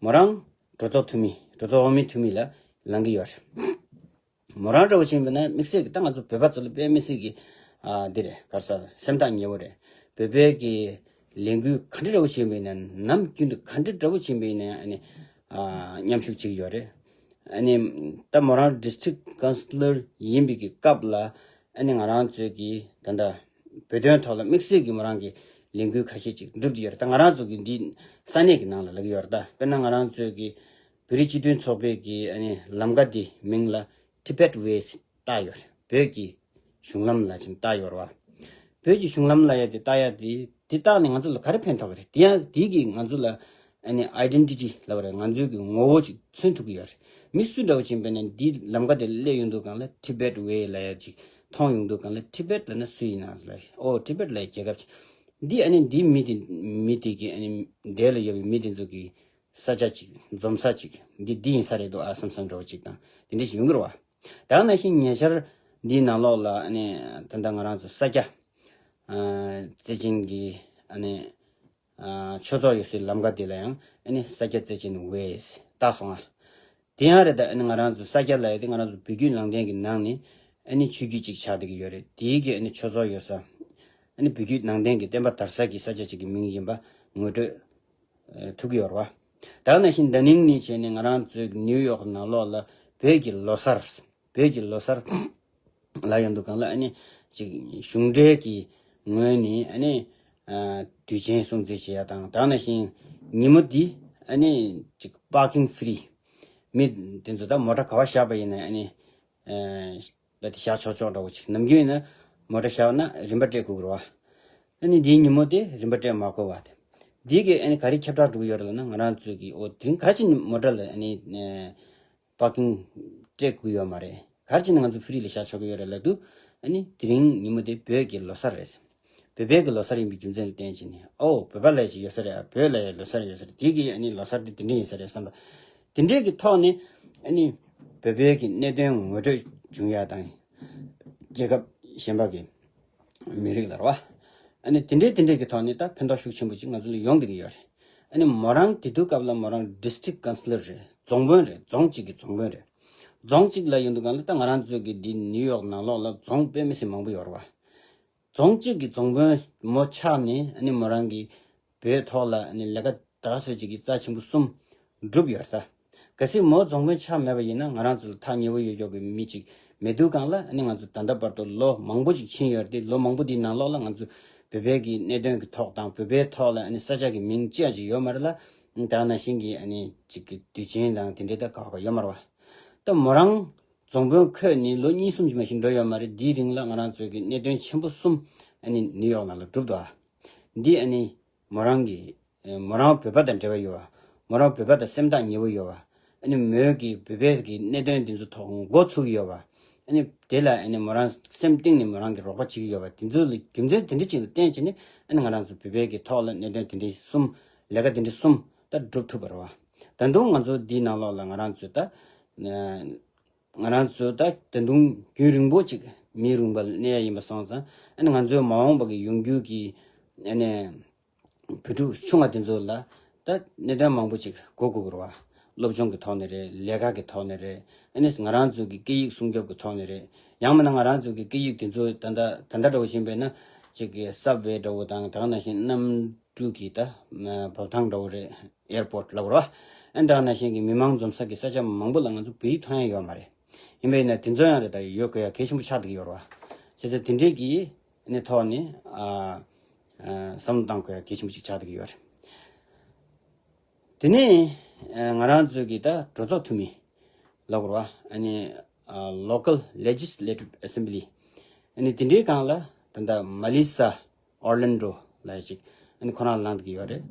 མོ་རང་གྲོས་ཚོགས་འཐུས་མི་གྲོས་ཚོགས་འོག་མའི་འཐུས་མི་ལ་ལངས་ཀྱི་ཡོད་རེད། མོ་རང་འདྲ་བོ་བྱས་པ་ན་དམིགས་བསལ་གྱི་ད་ང་ཚོ་བོད་པ་ཚོ་ལ་དཔེ་མི་སྲིད་ཀྱི་ཨ་འདི་རེད་ག་རེ་ཟེར་སེམས་ཐག་ཉེ་བོ་རེད། བོད་པའི་གི་ལས་འགུལ་ག་འདྲ་འདྲ་བོ་བྱས་པ་ཡིན་ན་ནམ་རྒྱུན་དུ་ག་འདྲ་འདྲ་བོ་བྱས་པ་ཡིན་ན་ཨ་ནི་ཨ་མཉམ་ཞུགས་བྱེད་ཀྱི་ཡོད་རེད། ཨ་ནི་ད་མོ་རང་ཌི་སི་ཊིག་ཀའུན་སི་ལར་ཡིན་པའི་གི་སྐབས་ལ་ཨ་ནི་ང་རང་ཚོའི་གི་ད་ལྟ་བོད་དོན་ཐོག་ལ་དམིགས་བསལ་གྱི་མོ་རང་གི་ལས་འགུལ་ཁ་ཤས་ཅིག་བསྒྲུབས་ཏེ་ཡོད་རེད། ད་ང་རང་ཚོ་གི་འདི་ས་གནས་ཀྱི་ནང་ལ་ལབ་ཀྱི་ཡོད་རེད། ད་དཔེར་ན་ང་རང་ཚོའི་གི་བོད་རིགས་སྤྱི་མཐུན་ཚོགས་པའི་གི་ཨ་ནི་ལམ་ཀ་འདི་མིང་ལ་Tibet Ways་བཏགས་ཡོད་རེད། བོད་ཀྱི་གཞུང་ལམ་ལབ་བྱས་བཏགས་ཡོད་རེད་བ། བོད་ཀྱི་གཞུང་ལམ་ལབ་ཡ་དེ་བཏགས་ཡ་དེ་དེ་བཏགས་ནས་ང་ཚོ་ལ་ག་རེ་ཕན་ཐོགས་རེད། དེ་ཡང་དེ་གིས་ང་ཚོ་ལ་ཨ་ནི་ཨའི་ཌེན་ཊི་ཊི་ལབ་རེད། ང་ཚོའི་གི་ངོ་བོ་ཅིག་མཚོན་ཐུབ་ཀྱི་ཡོད་རེད། མི་སུ་འདྲ་བོ་ཅིག་ཡིན་པ་ན་འདི་ལམ་ཀ་དེ་སླེབས་ཡོང་དུས་སྒང་ལ་Tibet Way་ལབ་ཡ་ཅིག་མཐོང་ཡོང་དུས་སྒང་ལ་ཊི་བེཊ་ལབ་ན་སུ་ཡིན་ན་ལབ། ཨོ་ཊི་བེཊ་ལབ་ཡ་རྒྱལ་ཁབ་ཅིག་འདི་ཨ་ནི་འདི་མི་དེ་མི་དེ་གི་ཨ་ནི་འདས་ལ་ཡོད་པའི་མི་དེ་ཚོ་གི་ས་ཆ་ཅིག་འཛོམས་ས་ཅིག་འདི་འདི་ཡིན་ས་རེད་འདུག་ཨ་བསམ་བསམ་འདྲ་བོ་ཅིག་དང་དེ་འདྲ་ཞིག་ཡོང་གི་རེད་བ། ད་ག་ནང་བཞིན་ཉེ་ཆར་འདིའི་ནང་ལོགས་ལ་ཨ་ནི་ད་ལྟ་ང་རང་ཚོ་ས་སྐྱ་ཨ་བརྩེ་ཆེན་གྱི་ཨ་ནི་ཨ་ཆོས་ཚོགས་ཡོད་སའི་ལམ་ཀ་དེ་ལ་ཡང་ཨ་ནི་ས་སྐྱ་བརྩེ་ཆེན་ཝེ་བཏགས་སོང་ང་། དེ་ཡང་རེད། ད་ཨ་ནི་ང་རང་ཚོ་ས་སྐྱ་ལབ་ཡ་དེ་ང་རང་ཚོ་བོད་བརྒྱུད་ནང་བསྟན་གྱི་ནང་ནས་ཨ་ནི་ཆོས་བརྒྱུད་ཅིག་ཆགས་བསྡད་ཀྱི་ཡོད་རེད། དེའི་གི་ཨ་ནི་ཆོས་ཚོགས་ཡོད་ས་ཨ་ནི་བོད་བརྒྱུད་ནང་བསྟན་གྱི་བསྟན་པ་དར་ས་གི་ས་ཆ་ཅིག་གི་མིང་ཡིན་པ་ངོ་སྤྲོད་ཨ་ཐུབ་ཀྱི་ཡོད་རེད་བ། ད་ག་ནང་བཞིན་ད་ནིང་ནས་བྱས་ནས་ང་རང་ཚོའི་ནིའུ་ཡོག་ནང་ལོགས་ལ་བོད་ཀྱི་ལོ་གསར་བོད་ཀྱི་ལོ་གསར་ལ་ཡོང་དུས་སྒང་ལ་ཨ་ནི་ཅིག་གཞུང་འབྲེལ་གྱི་ངོས་ནས་ཨ་ནི་ཨ་དུས་ཆེན་སྲུང་བརྩི་བྱེད་ཡ་དང་། ད་ག་ནང་བཞིན་ཉིན་མོ་འདི་ཨ་ནི་ཅིག་པར་ཀིང་ཕི་རི། མི་དེ་ཚོ་ད་མོ་ཊ་ག་པར་བཞག་པ་ཡིན་ན་ཨ་ནི་ཨ་ད་དེ་བཞག་ཆོག་ཆོག་འདྲ་བོ་ཅིག་ནམ་རྒྱུན་ཡིན་ན་མོ་ཊ་བཞག་ན་རིན་པ་སྤྲད་དགོས་ཀྱི་རེད་བ། ཨ་ནི་འདིའི་ཉིན་མོ་དེ་རིན་པ་སྤྲད་མ་དགོས་པ་དེ། འདི་གི་ཨ་ནི་ག་རེ་ཁྱབ་བསྒྲགས་འགྲོ་གི་ཡོད་རེད་ལབ་ན་ང་རང་ཚོའི་གི་ཨོ་དེ་རིང་ག་རེ་བྱས་ནས་མོ་ཊ་ལ་ཨ་ནི་ཨ་པར་ཀིང་སྤྲད་དགོས་ཡོད་མ་རེད། ག་རེ་བྱས་ནས་ང་ཚོ་ཕི་རི་ལ་བཞག་ཆོག་གི་ཡོད་རེད་ལབ་དུས་ཨ་ནི་དེ་རིང་ཉིན་མོ་དེ་བོད་ཀྱི་ལོ་གསར་རེད། བོད་པའི་གི་ལོ་གསར་ཡིན་པའི་རྒྱུ་མཚན་ལ་བརྟེན་བྱས་ནས་ཨོ་བོད་པ་ལབ་ཡ་ཅིག་ཡོད་ས་རེད། ཨ་བོད་ལབ་ཡ་ལོ་གསར་ཡོད་ས་རེད། དེ་གི་ཨ་ནི་ལོ་གསར་དེ་དེ་འདྲ་ཡིན་ས་རེད་བསམ་པ། དེ་འདྲའི་གི་ཐོག་ནས་ཨ་ནི་བོད་པའི་གི་གནད་དོན་ངོ་སྤྲོད་བྱུང་ཡ་དང་རྒྱལ་ཁབ་གཞན་པ་གི་མི་རིགས་ལ་རེད་བ། ཨ་ནི་དེ་འདྲའི་དེ་འདྲའི་གི་ཐོག་ནས་ད་ཕན་ཐོགས་ཤུགས་ཆེན་པོ་ཅིག་ང་ཚོ་ལ་ཡོང་བསྡད་ཀྱི་ཡོད་རེད། ཨ་ནི་མོ་རང་དེ་དུས་སྐབས་ལ་མོ་རང་ཌི་སི་ཊིག་ཀའུན་སི་ལར་རེད། རྫོང་དཔོན་རེད། རྫོང་གཅིག་གི་རྫོང་དཔོན་རེད། རྫོང་གཅིག་ལ་ཡོང་དུས་སྒང་ལ་ད་ང་རང་ཚོའི་གི་འདི་ནིའུ་ཡོག་ནང་ལོགས་ལ་རྫོང་དཔེ་མི་སྲིད་མང་པོ་ཡོད་རེད་བ། རྫོང་གཅིག་གི་རྫོང་དཔོན་མོ་ཆགས་ནས་ཨ་ནི་མོ་རང་གིས་བོད་ཐོག་ལ་ཨ་ནི་ལས་ཀ་ད་ག་ཚོད་ཅིག་གི་རྩ་ཆེན་པོ་གསུམ་བསྒྲུབས་ཡོད་ས། གལ་སྲིད་མོ་རྫོང་དཔོན་ཆགས་མེད་པ་ཡིན་ན་ང་རང་ཚོ་ལ་ཐག་ཉེ་བོ་ཡོད་ཀྱོག་གི་མི་གཅིག་མེད་དུས་སྒང་ལ་ཨ་ནི་ང་ཚོ་ད་ལྟ་བར་དུ་ལོ་མང་པོ་ཅིག་ཕྱིན་ཡོད་རེད་དེ། ལོ་མང་པོ་དེའི་ནང་ལོགས་ལ་ང་ཚོ་བོད་པའི་གི་གནད་དོན་གི་ཐོག་དང་བོད་པའི་ཐོག་ལ་ཨ་ནི་ས་ཆ་གི་མིང་ཅི་ཡང་ཅིག་ཡོད་མ་རེད་ལ། ད་ག་ནང་བཞིན་གྱི་ཨ་ནི་ཅིག་གི་དུས་ཆེན་དང་དེ་འདྲའི་ད་ག་ག་ཡོད་མ་རེད་བ། ད་མོ་རང་རྫོང་དཔོན་འཁོད་ནས་ལོ་གཉིས་གསུམ་ཅིག་མ་ཞིག་འགྲོ་ཡོད་མ་རེད། འདིའི་རིང་ལ་ང་རང་ཚོའི་གི་གནད་དོན་ཆེན་པོ་གསུམ་ཨ་ནི་ནིའུ་ཡོག་ནང་ལ་གྲུབ་འདུག་ཨ། འདི་ཨ་ནི་མོ་རང་གི་མོ་རང་བོད་པ་དང་འབྲེལ་བ་ཡོད་པ། མོ་རང་བོད་པ་དང་སེམས་ཐག་ཉེ་བོ་ཡོད་པ། ཨ་ནི་མོས་ཀྱི་བོད་པའི་གི་གནད་དོན་འདི་ཚོ་ཐོག་འགོ་ཚུགས་ཡོད་པ། ཨ་ནི་དེ་ལ་ཨ་ནི་མོ་རང་སེམས་གཏིང་ནས་མོ་རང་གི་རོགས་པ་བྱེད་ཀྱི་ཡོད་པ། དེ་ཚོ་ལ་རྒྱུ་མཚན་དེ་འདྲ་ཅིག་ལ་བརྟེན་བྱས་ནས་ཨ་ནི་ང་རང་ཚོ་བོད་པའི་གི་ཐོག་ལ་གནད་དོན་དེ་འདྲ་གསུམ་ལས་ཀ་དེ་འདྲ་གསུམ་ད་སྒྲུབ་ཐུབ་པ་རེད་བ། ད་དུང་ང་ཚོ་འདིའི་ནང་ལོགས་ལ་ང་རང་ཚོས་ད་ང་རང་ཚོ་ད་ད་དུང་རྒྱུན་རིང་པོ་ཅིག་མིའི་རུས་པ་ལ་གནས་ཡ་ཡིན་པ་སོང་ཙང་ཨ་ནི་ང་ཚོའི་མ་འོངས་པ་གི་ཡོང་རྒྱུ་གི་ཨ་ནི་ བོད་ཕྲུག་ཆུང་བ་དེ་ཚོ་ལ་ད་གནད་དོན་མང་པོ་ཅིག་གོ་དགོས་ཀྱི་རེད་བ། སློབ་སྦྱོང་གི་ཐོག་ནས་རེད། ལས་ཀ་གི་ཐོག་ནས་རེད། ཨ་ནི་ང་རང་ཚོ་གི་སྐད་ཡིག་སྲུང་སྐྱོབ་ཀྱི་ཐོག་ནས་རེད། ཡང་མིན་ན་ང་རང་ཚོ་གི་སྐད་ཡིག་དེ་ཚོ་ད་ལྟ་ད་ལྟ་འདྲ་བོ་ཞིག་ཡིན་པས་ན་ཅིག་གི་སབ་ཝེ་འདྲ་བོ་དང་དེ་ནང་བཞིན་གནམ་གྲུ་གི་ད་འབབ་ཐང་འདྲ་བོ་རེད། ཨེར་པོར་ཊི་ལབ་དགོས་རེད་བ། ཨ་ནི་དེ་ནང་བཞིན་གི་མི་མང་འཛོམས་ས་གི་ས་ཆ་མང་པོ་ལ་ང་ཚོ་བོད་ཡིག་མཐོང་ཡ་ཡོད་མ་རེད། ཡིན་པས་ན་དེ་ཚོ་ཡང་རེད། ད་ཡོད་དགོས་ཡ་གལ་ཆེན་པོ་ཆགས་བསྡད་ཀྱི་ཡོད་རེད་བ། བྱས་ཙང་དེ་འདྲས་ཀྱི་ཨ་ནི་ཐོག་ནས་ཨ་ཨ་བསམ་བློ་གཏོང་དགོས་ཡ་གལ་ཆེན་པོ་ཞིག་ཆགས་བསྡད་ཀྱི་ཡོད་རེད། དེ་ནས་ཨ་ང་རང་ཚོའི་གི་ད་གྲོས་ཚོགས་འཐུས་མི་ལབ་དགོས་རེད་བ། ཨ་ནི་ཨ་Local Legislative Assembly། ཨ་ནི་དེ་འདྲའི་སྒང་ལ་ད་ལྟ་མ་ལི་ས་ཨོར་ལན་ཌོ་ལབ་ཡ་ཅིག་ཨ་ནི་ཁོ་རང་ལངས་བསྡད་ཀྱི་ཡོད་རེད།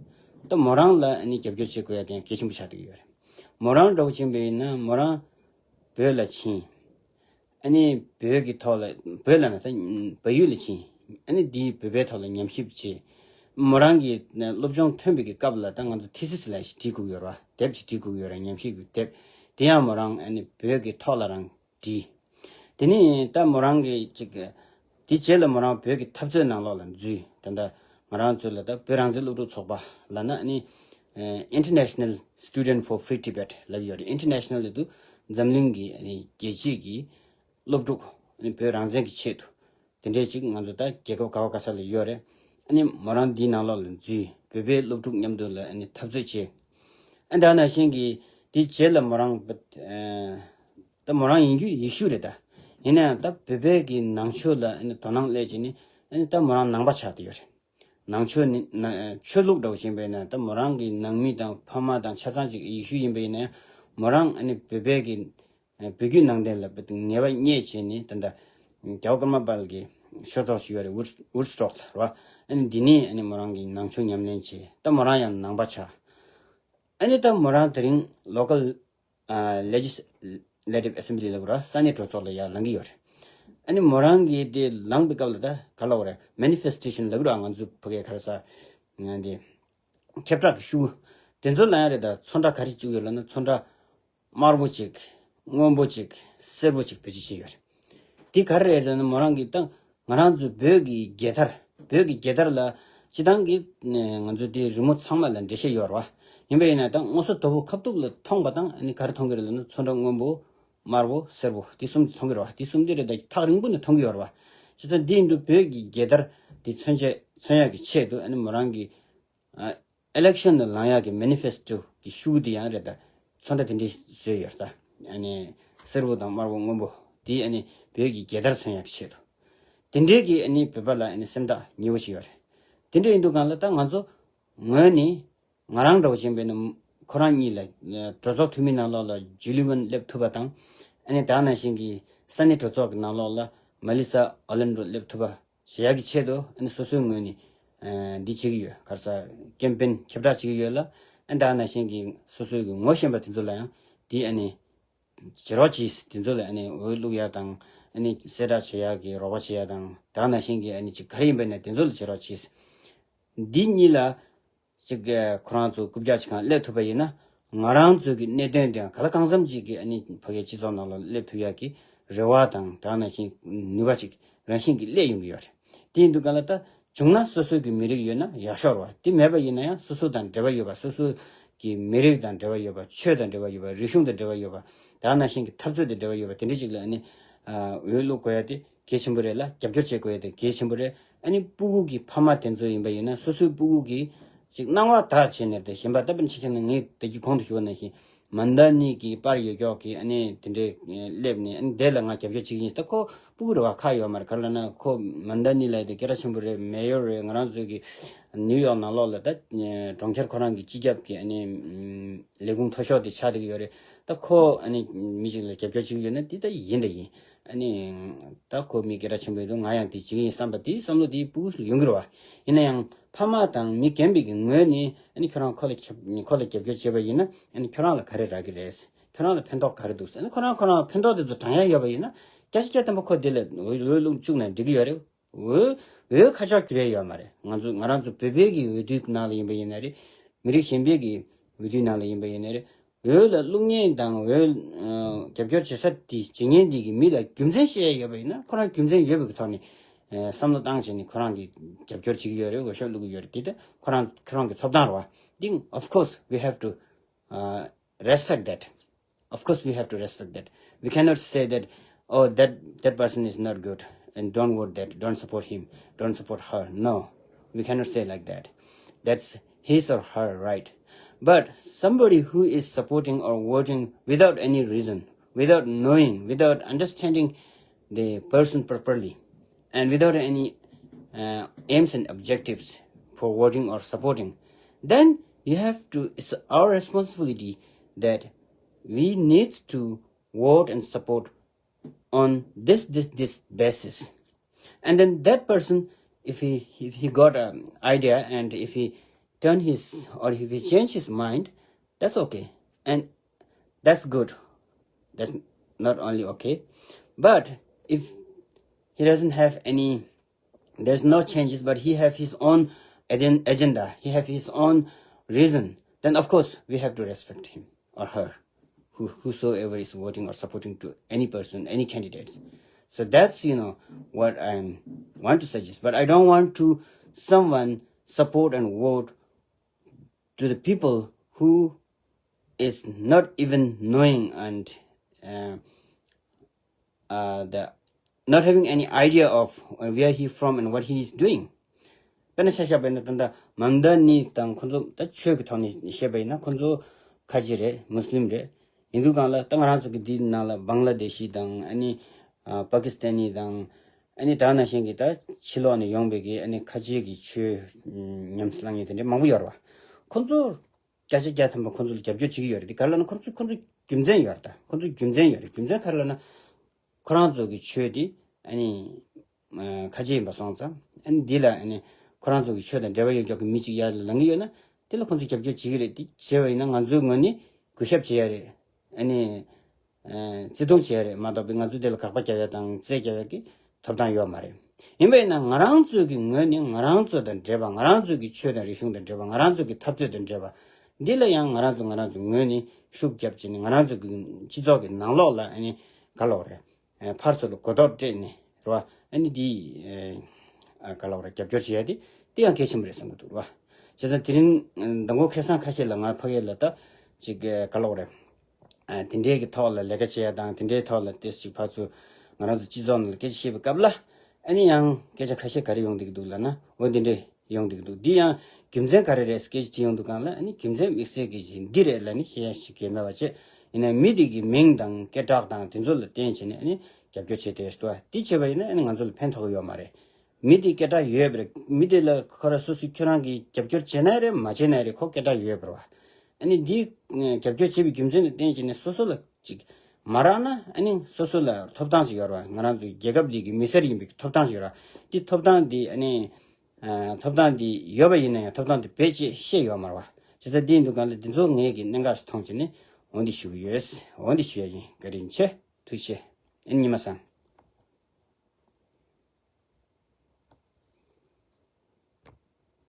ད་མོ་རང་ལ་ཨ་ནི་རྒྱབ་སྐྱོར་བྱེད་དགོས་ཡ་དེ་ཡང་གལ་ཆེན་པོ་ཆགས་བསྡད་ཀྱི་ཡོད་རེད། མོ་རང་འདྲ་བོ་ཕྱིན་པ་ཡིན་ན་མོ་རང་བོད་ལ་ཕྱིན། ཨ་ནི་བོད་ཀྱི་ཐོག་ལ་བོད་ལ་ན་ད་བལ་ཡུལ་ལ་ཕྱིན། ཨ་ནི་འདིའི་བོད་པའི་ཐོག་ལ་ཉམས་ཞིབ་བྱས། མོ་རང་གི་སློབ་སྦྱོང་ཐོན་པའི་གི་སྐབས་ལ་ད་ང་ཚོ་ཐི་སི་སི་ལབ་ཞིག་བྲིས་དགོས་ཡོད་རེད་བ། དེབ་ཅིག་བྲིས་དགོས་ཡོད་རེད། ཉམས་ཞིབ་ཀྱི་དེབ། དེ་ཡང་མོ་རང་ཨ་ནི་བོད་ཀྱི་ཐོག་ལ་རང་བྲིས། དེ་ནས་ད་མོ་རང་གི་ཅིག་དེ་རྗེས་ལ་མོ་རང་བོད་ཀྱི་འཐབ་རྩོད་ནང་ལོགས་ལ་འཛུལ། ད་ལྟ་ང་རང་ཚོ་ལ་ད་བོད་རང་བཙན་སློབ་ཕྲུག་ཚོགས་པ་ལབ་ན་ཨ་ནི་International Student for Free Tibet ལབ་ཡོད་རེད། International ལབ་དུས་འཛམ་གླིང་གི་ཨ་ནི་རྒྱལ་སྤྱིའི་གི་སློབ་ཕྲུག་ཨ་ནི་བོད་རང་བཙན་གྱི་ཆེད་དུ་དེ་འདྲའི་ཅིག་ང་ཚོ་ད་རྒྱལ་ཁབ་ག་བ་ག་ས་ལ་ཡོད་རེད། ཨ་ནི་མོ་རང་འདིའི་ནང་ལོགས་ལ་འཛུལ། བོད་པའི་སློབ་ཕྲུག་མཉམ་དུ་ལ་ཨ་ནི་འཐབ་རྩོད་བྱས། ཨ་ད་ནང་བཞིན་གྱི་དེ་རྗེས་ལ་མོ་རང་ད་མོ་རང་ཡིན་རྒྱུ་ཡེ་ཤུ་རེད་ད། ཡིན་ན་ཡང་ད་བོད་པའི་གི་ནང་ཆོས་ལ་ཨ་ནི་དོ་སྣང་སླེབས་བྱས་ནས་ཨ་ནི་ད་མོ་རང་ནང་པ་ཆགས་བསྡད་ཡོད་རེད། ནང་ཆོས་ནི་ན་ཆོས་ལུགས་འདྲ་བོ་ཞིག་ཡིན་པ་ཡིན་ན་ད་མོ་རང་གི་ནང་མི་དང་ཕ་མ་དང་ཆ་ཚང་ཅིག་ཡེ་ཤུ་ཡིན་པ་ཡིན་ན་ཡང་མོ་རང་ཨ་ནི་བོད་པའི་གི་བོད་བརྒྱུད་ནང་བསྟན་ལ་ངེས་པ་རྙེད་བྱས་ནས་ད་ལྟ་རྒྱལ་བ་ཀརྨ་པ་ལ་གི་ཆོས་ཚོགས་ཤིག་ཡོད་རེད། ཝུཌ་ཝུཌ་སི་ཊོག་ལ་རེད་བ། ཨ་ནི་འདི་ནས་ཨ་ནི་མོ་རང་གི་ནང་ཆོས་ཉམས་ལེན་བྱས། ད་མོ་རང་ཡང་ནང་པ་ཆགས། ཨ་ནི་ད་མོ་རང་དེ་རིང་Local Legislative Assembly ལབ་དགོས་རེད། ས་གནས་གྲོས་ཚོགས་ལ་ཡར་ལངས་ཀྱི་ཡོད་རེད། ཨ་ནི་མོ་རང་གིས་དེ་ལངས་པའི་སྐབས་ལ་ད་ག་ལབ་དགོས་རེད། མེ་ནི་ཕེ་སི་ཊེ་ཤན་ལབ་ཀྱི་རེད་བ། ང་ཚོ་ཕ་གིའི་ག་རེ་ཟེར་ང་དེ་ཁྱབ་བསྒྲགས་ཀྱི་ཤུགས་དེ་ཚོ་ལ་ཡང་རེད། ད་ཚོན་ཁྲ་ག་རེ་བྱུགས་ཡོད་ལབ་ན་ཚོན་ཁྲ་དམར་པོ་གཅིག་སྔོན་པོ་གཅིག་སེར་པོ་གཅིག་བེད་སྤྱོད་བྱས་ཡོད་རེད། དེ་ག་རེ་རེད་ལབ་ན་མོ་རང་གིས་ད་ང་རང་ཚོའི་བོད་ཀྱི་རྒྱལ་དར། བོད་ཀྱི་རྒྱལ་དར་ལ་སྤྱི་བཏང་གི་ང་ཚོ་དེའི་རི་མོ་ཚང་མ་ལ་འགྲེལ་བཤད་ཡོད་རེད་བ། ཡིན་པ་ཡིན་ན་ད་སྔོ་སེར་དོ་པོ་ཁ་ཐུག་ལ་མཐོང་པ་དང་ཨ་ནི་ག་རེ་མཐོང་གི་རེད་ལབ་ན་ཚོན་ཁྲ་སྔོན་པོ་དམར་པོ་སེར་པོ་དེ་གསུམ་དེ་མཐོང་གི་རེད་བ། དེ་གསུམ་དེ་རེད། ད་ཐག་རིང་པོ་ནས་མཐོང་གི་ཡོད་རེད་བ། བྱས་ཙང་འདི་ཡིན་དུས་བོད་ཀྱི་རྒྱལ་དར་དེ་མཚོན་ཆེད་མཚོན་ཡག་གི་ཆེད་དུ་ཨ་ནི་མོ་རང་གིས་ཨ་ཨི་ལེག་ཤན་ལ་ལངས་ཡག་གི་མེ་ནི་ཕེ་སི་ཊོ་གི་ཤུགས་དེ་ཡང་རེད། ད་ཚོན་ཁྲ་དེ་འདྲས་བཟོས་ཡོད་རེད། ད་ཨ་ནི་སེར་པོ་དང་དམར་པོ་སྔོན་པོ་དེ་ཨ་ནི་བོད་ཀྱི་རྒྱལ་དར་མཚོན་ཡག་གི་ཆེད་དུ། དེ་འདྲས་ཀྱི་ཨ་ནི་བོད་པ་ལ་ཨ་ནི་སེམས་ཐག་ཉེ་བོ་ཞིག་ཡོད་རེད། དེ་འདྲས་ཡིན་དུས་གང་ལ་ད་ང་ཚོ་ངོས་ནས་ང་རང་འདྲ་བོ་ཞིག་ཡིན་པས་ན་ཁོ་རང་གཉིས་ལ་གྲོས་ཚོགས་འཐུས་མི་ནང་ལོགས་ལ་ཇུ་ལི་ཝན་སླེབས་ཐུབ་པ་དང་། ཨ་ནི་ད་ནང་བཞིན་གྱི་ས་གནས་གྲོས་ཚོགས་ཀྱི་ནང་ལོགས་ལ་མ་ལི་ས་ཨོ་ལན་ཌོ་སླེབས་ཐུབ་པ་བྱེད་ཡག་གི་ཆེད་དུ་ཨ་ནི་སོ་སོའི་ངོས་ནས་ཨ་འདི་བྱེད་ཀྱི་ཡོད། ག་རེ་ཟེར་ཀེམ་པེན་ཁྱབ་བསྒྲགས་བྱེད་ཀྱི་ཡོད་ལ། ཨ་ནི་ད་ནང་བཞིན་གྱི་སོ་སོའི་གི་ངོ་ཤེས་པ་དེ་ཚོ་ལ་ཡང་འདི་ཨ་ནི་བྱེད་རོགས་གྱིས། དེ་ཚོ་ལ་ཨ་ནི་འོས་བླུག་ཡག་དང་ཨ་ནི་གསལ་བསྒྲགས་བྱེད་ཡག་གི་རོགས་པ་བྱེད་ཡག་དང་ད་ནང་བཞིན་གྱི་ཨ་ནི་ཅིག་ག་རེ་ཡིན་པ་ཡིན་ན་དེ་ཚོ་ལ་བྱེད་རོགས་གྱིས། འདི་གཉིས་ལ་ཅིག་ཁོ་རང་ཚོ་རྐུབ་བཀྱག་ཅིག་གང་སླེབས་ཐུབ་པ་ཡིན་ན་ང་རང་ཚོ་གི་གནད་དོན་དེ་ག་ལ་གང་འཚམ་ཅིག་གི་ཨ་ནི་ཕ་གིའི་སྤྱི་ཚོགས་ནང་ལ་སླེབས་ཐུབ་ཡག་གི་རེ་བ་དང་ད་ནང་བཞིན་ནུས་པ་ཅིག་རང་བཞིན་གྱིས་སླེབས་ཡོང་གི་ཡོད་རེད། དེ་ཡིན་དུས་གང་ལ་ད་བྱུང་ན་སོ་སོའི་གི་མི་རིགས་ཡོད་ན་ཡག་ཤོས་རེད་བ། དེ་མེད་པ་ཡིན་ན་ཡང་སོ་སོ་དང་འབྲེལ་བ་ཡོད་པ། སོ་སོ་གི་མི་རིགས་དང་འབྲེལ་བ་ཡོད་པ། ཆོས་དང་འབྲེལ་བ་ཡོད་པ། རིག་གཞུང་དང་འབྲེལ་བ་ཡོད་པ། ད་ནང་བཞིན་གྱི་འཐབ་རྩོད་དང་འབྲེལ་བ་ཡོད་པ་དེ་འདྲ་ཅིག་ལ་ཨ་ནི་འོས་བླུག་དགོས་ཡ་དེ་གལ་ཆེན་པོ་རེད་ལ། རྒྱབ་སྐྱོར་བྱེད་དགོས་ཡ་དེ་གལ་ཆེན་པོ་རེད། ཨ་ནི་སྤུ་གུ་གི་ཕ་མ་དེ་ཚོ་ཡིན་པ་ཡིན་ན་སོ་སོའི་སྤུ་གུ་གི་ཅིག་སྣང་བ་དག་བྱས་ནས་དེ་གཞན་པ་ལྟ་བུ་ནི་ཆེ་ཁྱེད་ནི་ངས་ད་གི་གོང་དུ་ཞུས་པ་ནང་བཞིན་མན་ད་ནི་གི་པར་ཡོད་ཀྱོག་གི་ཨ་ནི་དེ་འདྲའི་སླེབས་ནས་ཨ་ནི་དེ་ལ་ང་རྒྱབ་སྐྱོར་བྱེད་ཀྱི་ཡིན། ད་ཁོ་སྤུ་གུ་རེད་བ། ཁག་ཡོད་མ་རེད། ག་རེ་ལབ་ན་ཁོ་མན་ད་ནི་ལབ་ཡ་དེ་སྐད་གྲགས་ཆེན་པོ་རེད། མེ་ཡོར་རེད། ང་རང་ཚོའི་གི་ནིའུ་ཡོག་ནང་ལོགས་ལ་ད་གྲོང་ཁྱེར་ཁོ་རང་གི་སྤྱི་ཁྱབ་ཀྱི་ཨ་ནི་ལས་ཁུངས་མཐོ་ཤོས་དེ་ཆགས་བསྡད་ཀྱི་ཡོད་རེད། ད་ཁོ་ཨ་ནི་མི་ཞིག་ལ་རྒྱབ་སྐྱོར་བྱེད་ཀྱི་ཡོད་ན་དེ་ད་ཡིན་ད་ཡིན། ཨ་ནི་ད་ཁོ་མི་སྐད་གྲགས་ཆེན་པོ་ཡོད་དུས་ང་ཡང་དེ་བྱེད་ཀྱི་ཡིན་བསམ་པ་དེ་བསམ་བློ་དེ་སྤུ་གུ་ཡོང་གི་རེད་བ། ཡིན་ན་ཡང་ཕ་མ་དང་མི་རྒན་པའི་གི་ངོས་ནས་ཨ་ནི་ཁྱོད་རང་ཁོ་ལ་ཁྱབ་ཁོ་ལ་རྒྱབ་སྐྱོར་བྱས་པ་ཡིན་ན་ཨ་ནི་ཁྱོད་རང་ལ་ག་རེ་རག་གི་རེད། ཁྱོད་རང་ལ་ཕན་ཐོགས་ག་རེ་འདུག་ཨ་ནི་ཁོ་རང་ཁོ་རང་ཕན་ཐོགས་དེ་ཚོ་དྲང་ཡ་ཡོད་པ་ཡིན་ན་བརྒྱ་ཆ་བརྒྱ་ཐམ་པ་ཁོ་དེ་ལ་འོས་འོས་བླུག་བཅུག་ན་འགྲིག་གི་ཡོད་རེད། འོས་འོས་ཁ་ཕྱོགས་བསྒྱུར་ཡ་ཡོད་མ་རེད། ང་ཚོ་ང་རང་ཚོ་བོད་པའི་གི་འོས་བསྡུའི་ནང་ལ་ཡིན་པ་ཡིན་ན་རེད། མི་རིགས་གཞན་པའི་གི་འོས་བསྡུའི་ནང་ལ་ཡིན་པ་ཡིན་ན་རེད། འོས་ལ་བླུག་མཁན་དང་འོས་ཨ་རྒྱབ་སྐྱོར་བྱེད་ས་དེ་བྱེད་མཁན་དེ་གི་མི་ལ་རྒྱུ་མཚན་བཤད་ཡ་ཡོད་པ་ཡིན་ན་ཁོ་རང་རྒྱུ་མཚན་ཡོད་པའི་གི་ཐོག་ནས་ བསམ་བློ་བཏང་བྱས་ནས་ཁོ་རང་གི་རྒྱབ་སྐྱོར་བྱེད་ཀྱི་ཡོད་རེད། འོས་ཤོག་བླུག་གི་ཡོད་རེད། དེ་ད་ཁོ་རང་ཁོ་རང་གི་ཐོབ་ཐང་རེད་བ། འདི་of course we have to uh, respect that. Of course we have to respect that. We cannot say that, oh, that that person is not good and don't vote that, don't support him, don't support her. No, we cannot say like that. That's his or her right. But somebody who is supporting or voting without any reason, without knowing, without understanding the person properly, and without any uh, aims and objectives for voting or supporting, then you have to, it's our responsibility that we need to vote and support on this this this basis. And then that person, if he if he got an idea and if he turn his or if he change his mind, that's okay. And that's good. That's not only okay, but if he doesn't have any, there's no changes, but he have his own agen- agenda, he have his own reason, then of course we have to respect him or her, who, whosoever is voting or supporting to any person, any candidates. So that's, you know, what I want to suggest. But I don't want to someone support and vote to the people who is not even knowing and uh, uh, the not having any idea of uh, where he from and what he is doing. དཔེར་ན་ཆ་བཞག་པ་ཡིན་ན་ད་ལྟ་མམ་དཱ་ནི་དང་ཁོ་ཚོ་ད་ཆོས་ཀྱི་ཐོག་ནས་བཤད་པ་ཡིན་ན་ཁོ་ཚོ་ཁ་ཆེ་རེད། མུ་སི་ལིམ་རེད། ཡིན་དུས་གང་ལ་ད་ང་རང་ཚོ་གི་འདི་ནང་ལ་བང་ལ་དེ་ཤི་དང་ཨ་ནི་པ་ཀི་སི་ཐན་ནི་དང་ཨ་ནི་ད་ནང་བཞིན་གྱི་ད་ཕྱི་ལོགས་ནས་ཡོང་པའི་གི་ཨ་ནི་ཁ་ཆེ་གི་ཆོས་ཉམས་སུ་བླངས་མཁན་དེ་འདྲ་མང་པོ་ཡོད་རེད་བ། ཁོ་ཚོ་བརྒྱ་ཆ་བརྒྱ་ཐམ་པ་ཁོ་ཚོ་ལ་རྒྱབ་སྐྱོར་བྱེད་ཀྱི་ཡོད་རེད། དེ་ག་རེ་ལབ་ན་ཁོ་ཚོ་ཁོ་ཚོ་རྒྱུ་མཚན་ཡོད་རེད། ད་ཁོ་ཚོ་རྒྱུ་མཚན་ཡོད་རེད། རྒྱུ་མཚན་ག་རེ་ལབ་ན་ཁོ་རང་ཚོ་གི་ཆོས་དེ་ཨ་ནི་ཁ་ཆེ་ཡིན་པ་སོང་ཙང་ཨ་ནི་འདི་ལ་ཨ་ནི་ཁོ་རང་ཚོ་གི་ཆོས་དང་འབྲེལ་བ་ཡོད་ཀྱོག་གི་མི་གཅིག་ཡར་ལ་ལངས་ཀྱི་ཡོད་ན་དེ་ལ་ཁོ་ཚོ་རྒྱབ་སྐྱོར་བྱེད་ཀྱི་རེད། དེ་བྱས་པ་ཡིན་ན་ང་ཚོའི་ངོས་ནས་གུས་ཞབས་བྱེད་ཡ་རེད། ཨ་ནི་བརྩི་མཐོང་བྱེད་ཡ་རེད་མ་གཏོགས་པའི་ང་ཚོ་དེ་ལ་དགག་པ་རྒྱབ་ཡ་དང་རྩོད་རྒྱག་ཡ་གི་ཐོབ་ཐང་ཡོད་མ་རེད། ཡིན་པས་ན་ང་རང་ཚོའི་གི་ངོས་ནས་ང་རང་ཚོ་དང་འབྲེལ་བ་ང་རང་ཚོའི་གི་ཆོས་དང་རིག་གཞུང་དང་འབྲེལ་བ་ང་རང་ཚོའི་གི་འཐབ་རྩོད་དང་འབྲེལ་བ་འདི་ལ་ཡང་ང་རང་ཚོ་ང་རང་ཚོའི་ངོས་ནས་ཤུགས་རྒྱབ་བྱས་ནས་ང་རང་ཚོའི་གི་སྤྱི་ཚོགས་གི་ནང་ལོགས་ལ་ཨ་ནི་ག་ལབ་རེད། ཕར་ཚུར་ལ་གོ་རྟོགས་སྤྲད་ནས་རེད་བ། ཨ་ནི་འདི་ག་ལབ་རེད་རྒྱབ་སྐྱོར་བྱེད་ཡ་དེ་དེ་ཡང་གལ་ཆེན་པོ་རེད་བསམ་གི་འདུག་རེད་བ། བྱས་ཙང་དེ་རིང་མདང་དགོང་ཁ་སང་ཁ་ཤས་ལ་ང་ཕ་གི་ལ་ད་ཅིག་ག་ལབ་རེད། དེ་འདྲའི་གི་ཐོག་ལ་ལས་ཀ་བྱེད་ཡ་དང་དེ་འདྲའི་ཐོག་ལ་ཏོག་ཙམ་ཅིག་ཕར་ཚུར་ང་རང་ཚོ་སྤྱི་ཚོགས་ནང་ལ་སྐད་ཆ་བཤད་པའི་སྐབས་ལ་ཨ་ནི་ཡང་སྐད་ཆ་ཁ་ཤས་ག་རེ་ཡོང་བསྡད་ཀྱི་འདུག་ལབ་ན་འོ་འདི་འདྲས་ཡོང་བསྡད་ཀྱི་འདུག་འདི་ཡང་རྒྱུ་མཚན་ག་རེ་རེད་སྐད་ཆ་དྲིས་ཡོང་དུས་གང་ལ་ཨ་ནི་རྒྱུ་མཚན་དམིགས་བསལ་གྱི་ཞིག་འདི་རེད་ལབ་ནི་བཤད་ཡ་ཞིག་གས་མེད་པ་བྱས། ཡིན་ན་མི་དེ་གི་མིང་དང་སྐད་གྲགས་དང་དེ་ཚོ་ལ་བརྟེན་བྱས་ནས་ཨ་ནི་རྒྱབ་སྐྱོར་བྱེད་བསྡད་ཡོད་ད། འདི་བྱས་པ་ཡིན་ན་ཨ་ནི་ང་ཚོ་ལ་ཕན་ཐོགས་ཀྱི་ཡོད་མ་རེད། མི་དེ་སྐད་གྲགས་ཡོད་པ་རེད། མི་དེ་ལ་ཁོ་ར་སོ་སོས་ཁྱོད་རང་གིས་རྒྱབ་སྐྱོར་བྱས་ན་རེད་མ་བྱས་ན་རེད་ཁོ་སྐད་གྲགས་ཡོད་པ་རེད་བ། ཨ་ནི་འདི་རྒྱབ་སྐྱོར་བྱས་པའི་རྒྱུ་མཚན་ལ་བརྟེན་བྱས་ནས་སོ་སོ་ལ་ཅིག་མ་རག་ན་ཨ་ནི་སོ་སོ་ལ་ཐོབ་ཐང་ཅིག་ཡོད་རེད་བ། ང་རང་ཚོའི་རྒྱལ་ཁབ་འདི་གི་མི་སེར་ཡིན་པའི་ཐོབ་ཐང་ཅིག་ཡོད་རེད་བ། འདི་ཐོབ་ཐང་འདི་ཨ་ནི་ཐོབ་ཐང་འདི་ཡོད་པ་ཡིན་ན་ཡང་ཐོབ་ཐང་འདི་བེད་སྤྱད་ཤེས་ཡོད་མ་རེད་བ། བྱས་ཙང་འདི་ཡིན་དུས་གང་ལ་འདི་ཚོ་ངས་ཀྱི་གནད་འགག་ཞིག་མཐོང་བྱས་ནས་འོ་འདི་ཞུ་གི་ཡོད། འོ་འདི་ཞུ་ཡ་ཡིན། བཀའ་དྲིན་ཆེ། ཐུགས་རྗེ་ཆེ། ཨ་ནི་ཉི་མ་བཟང་།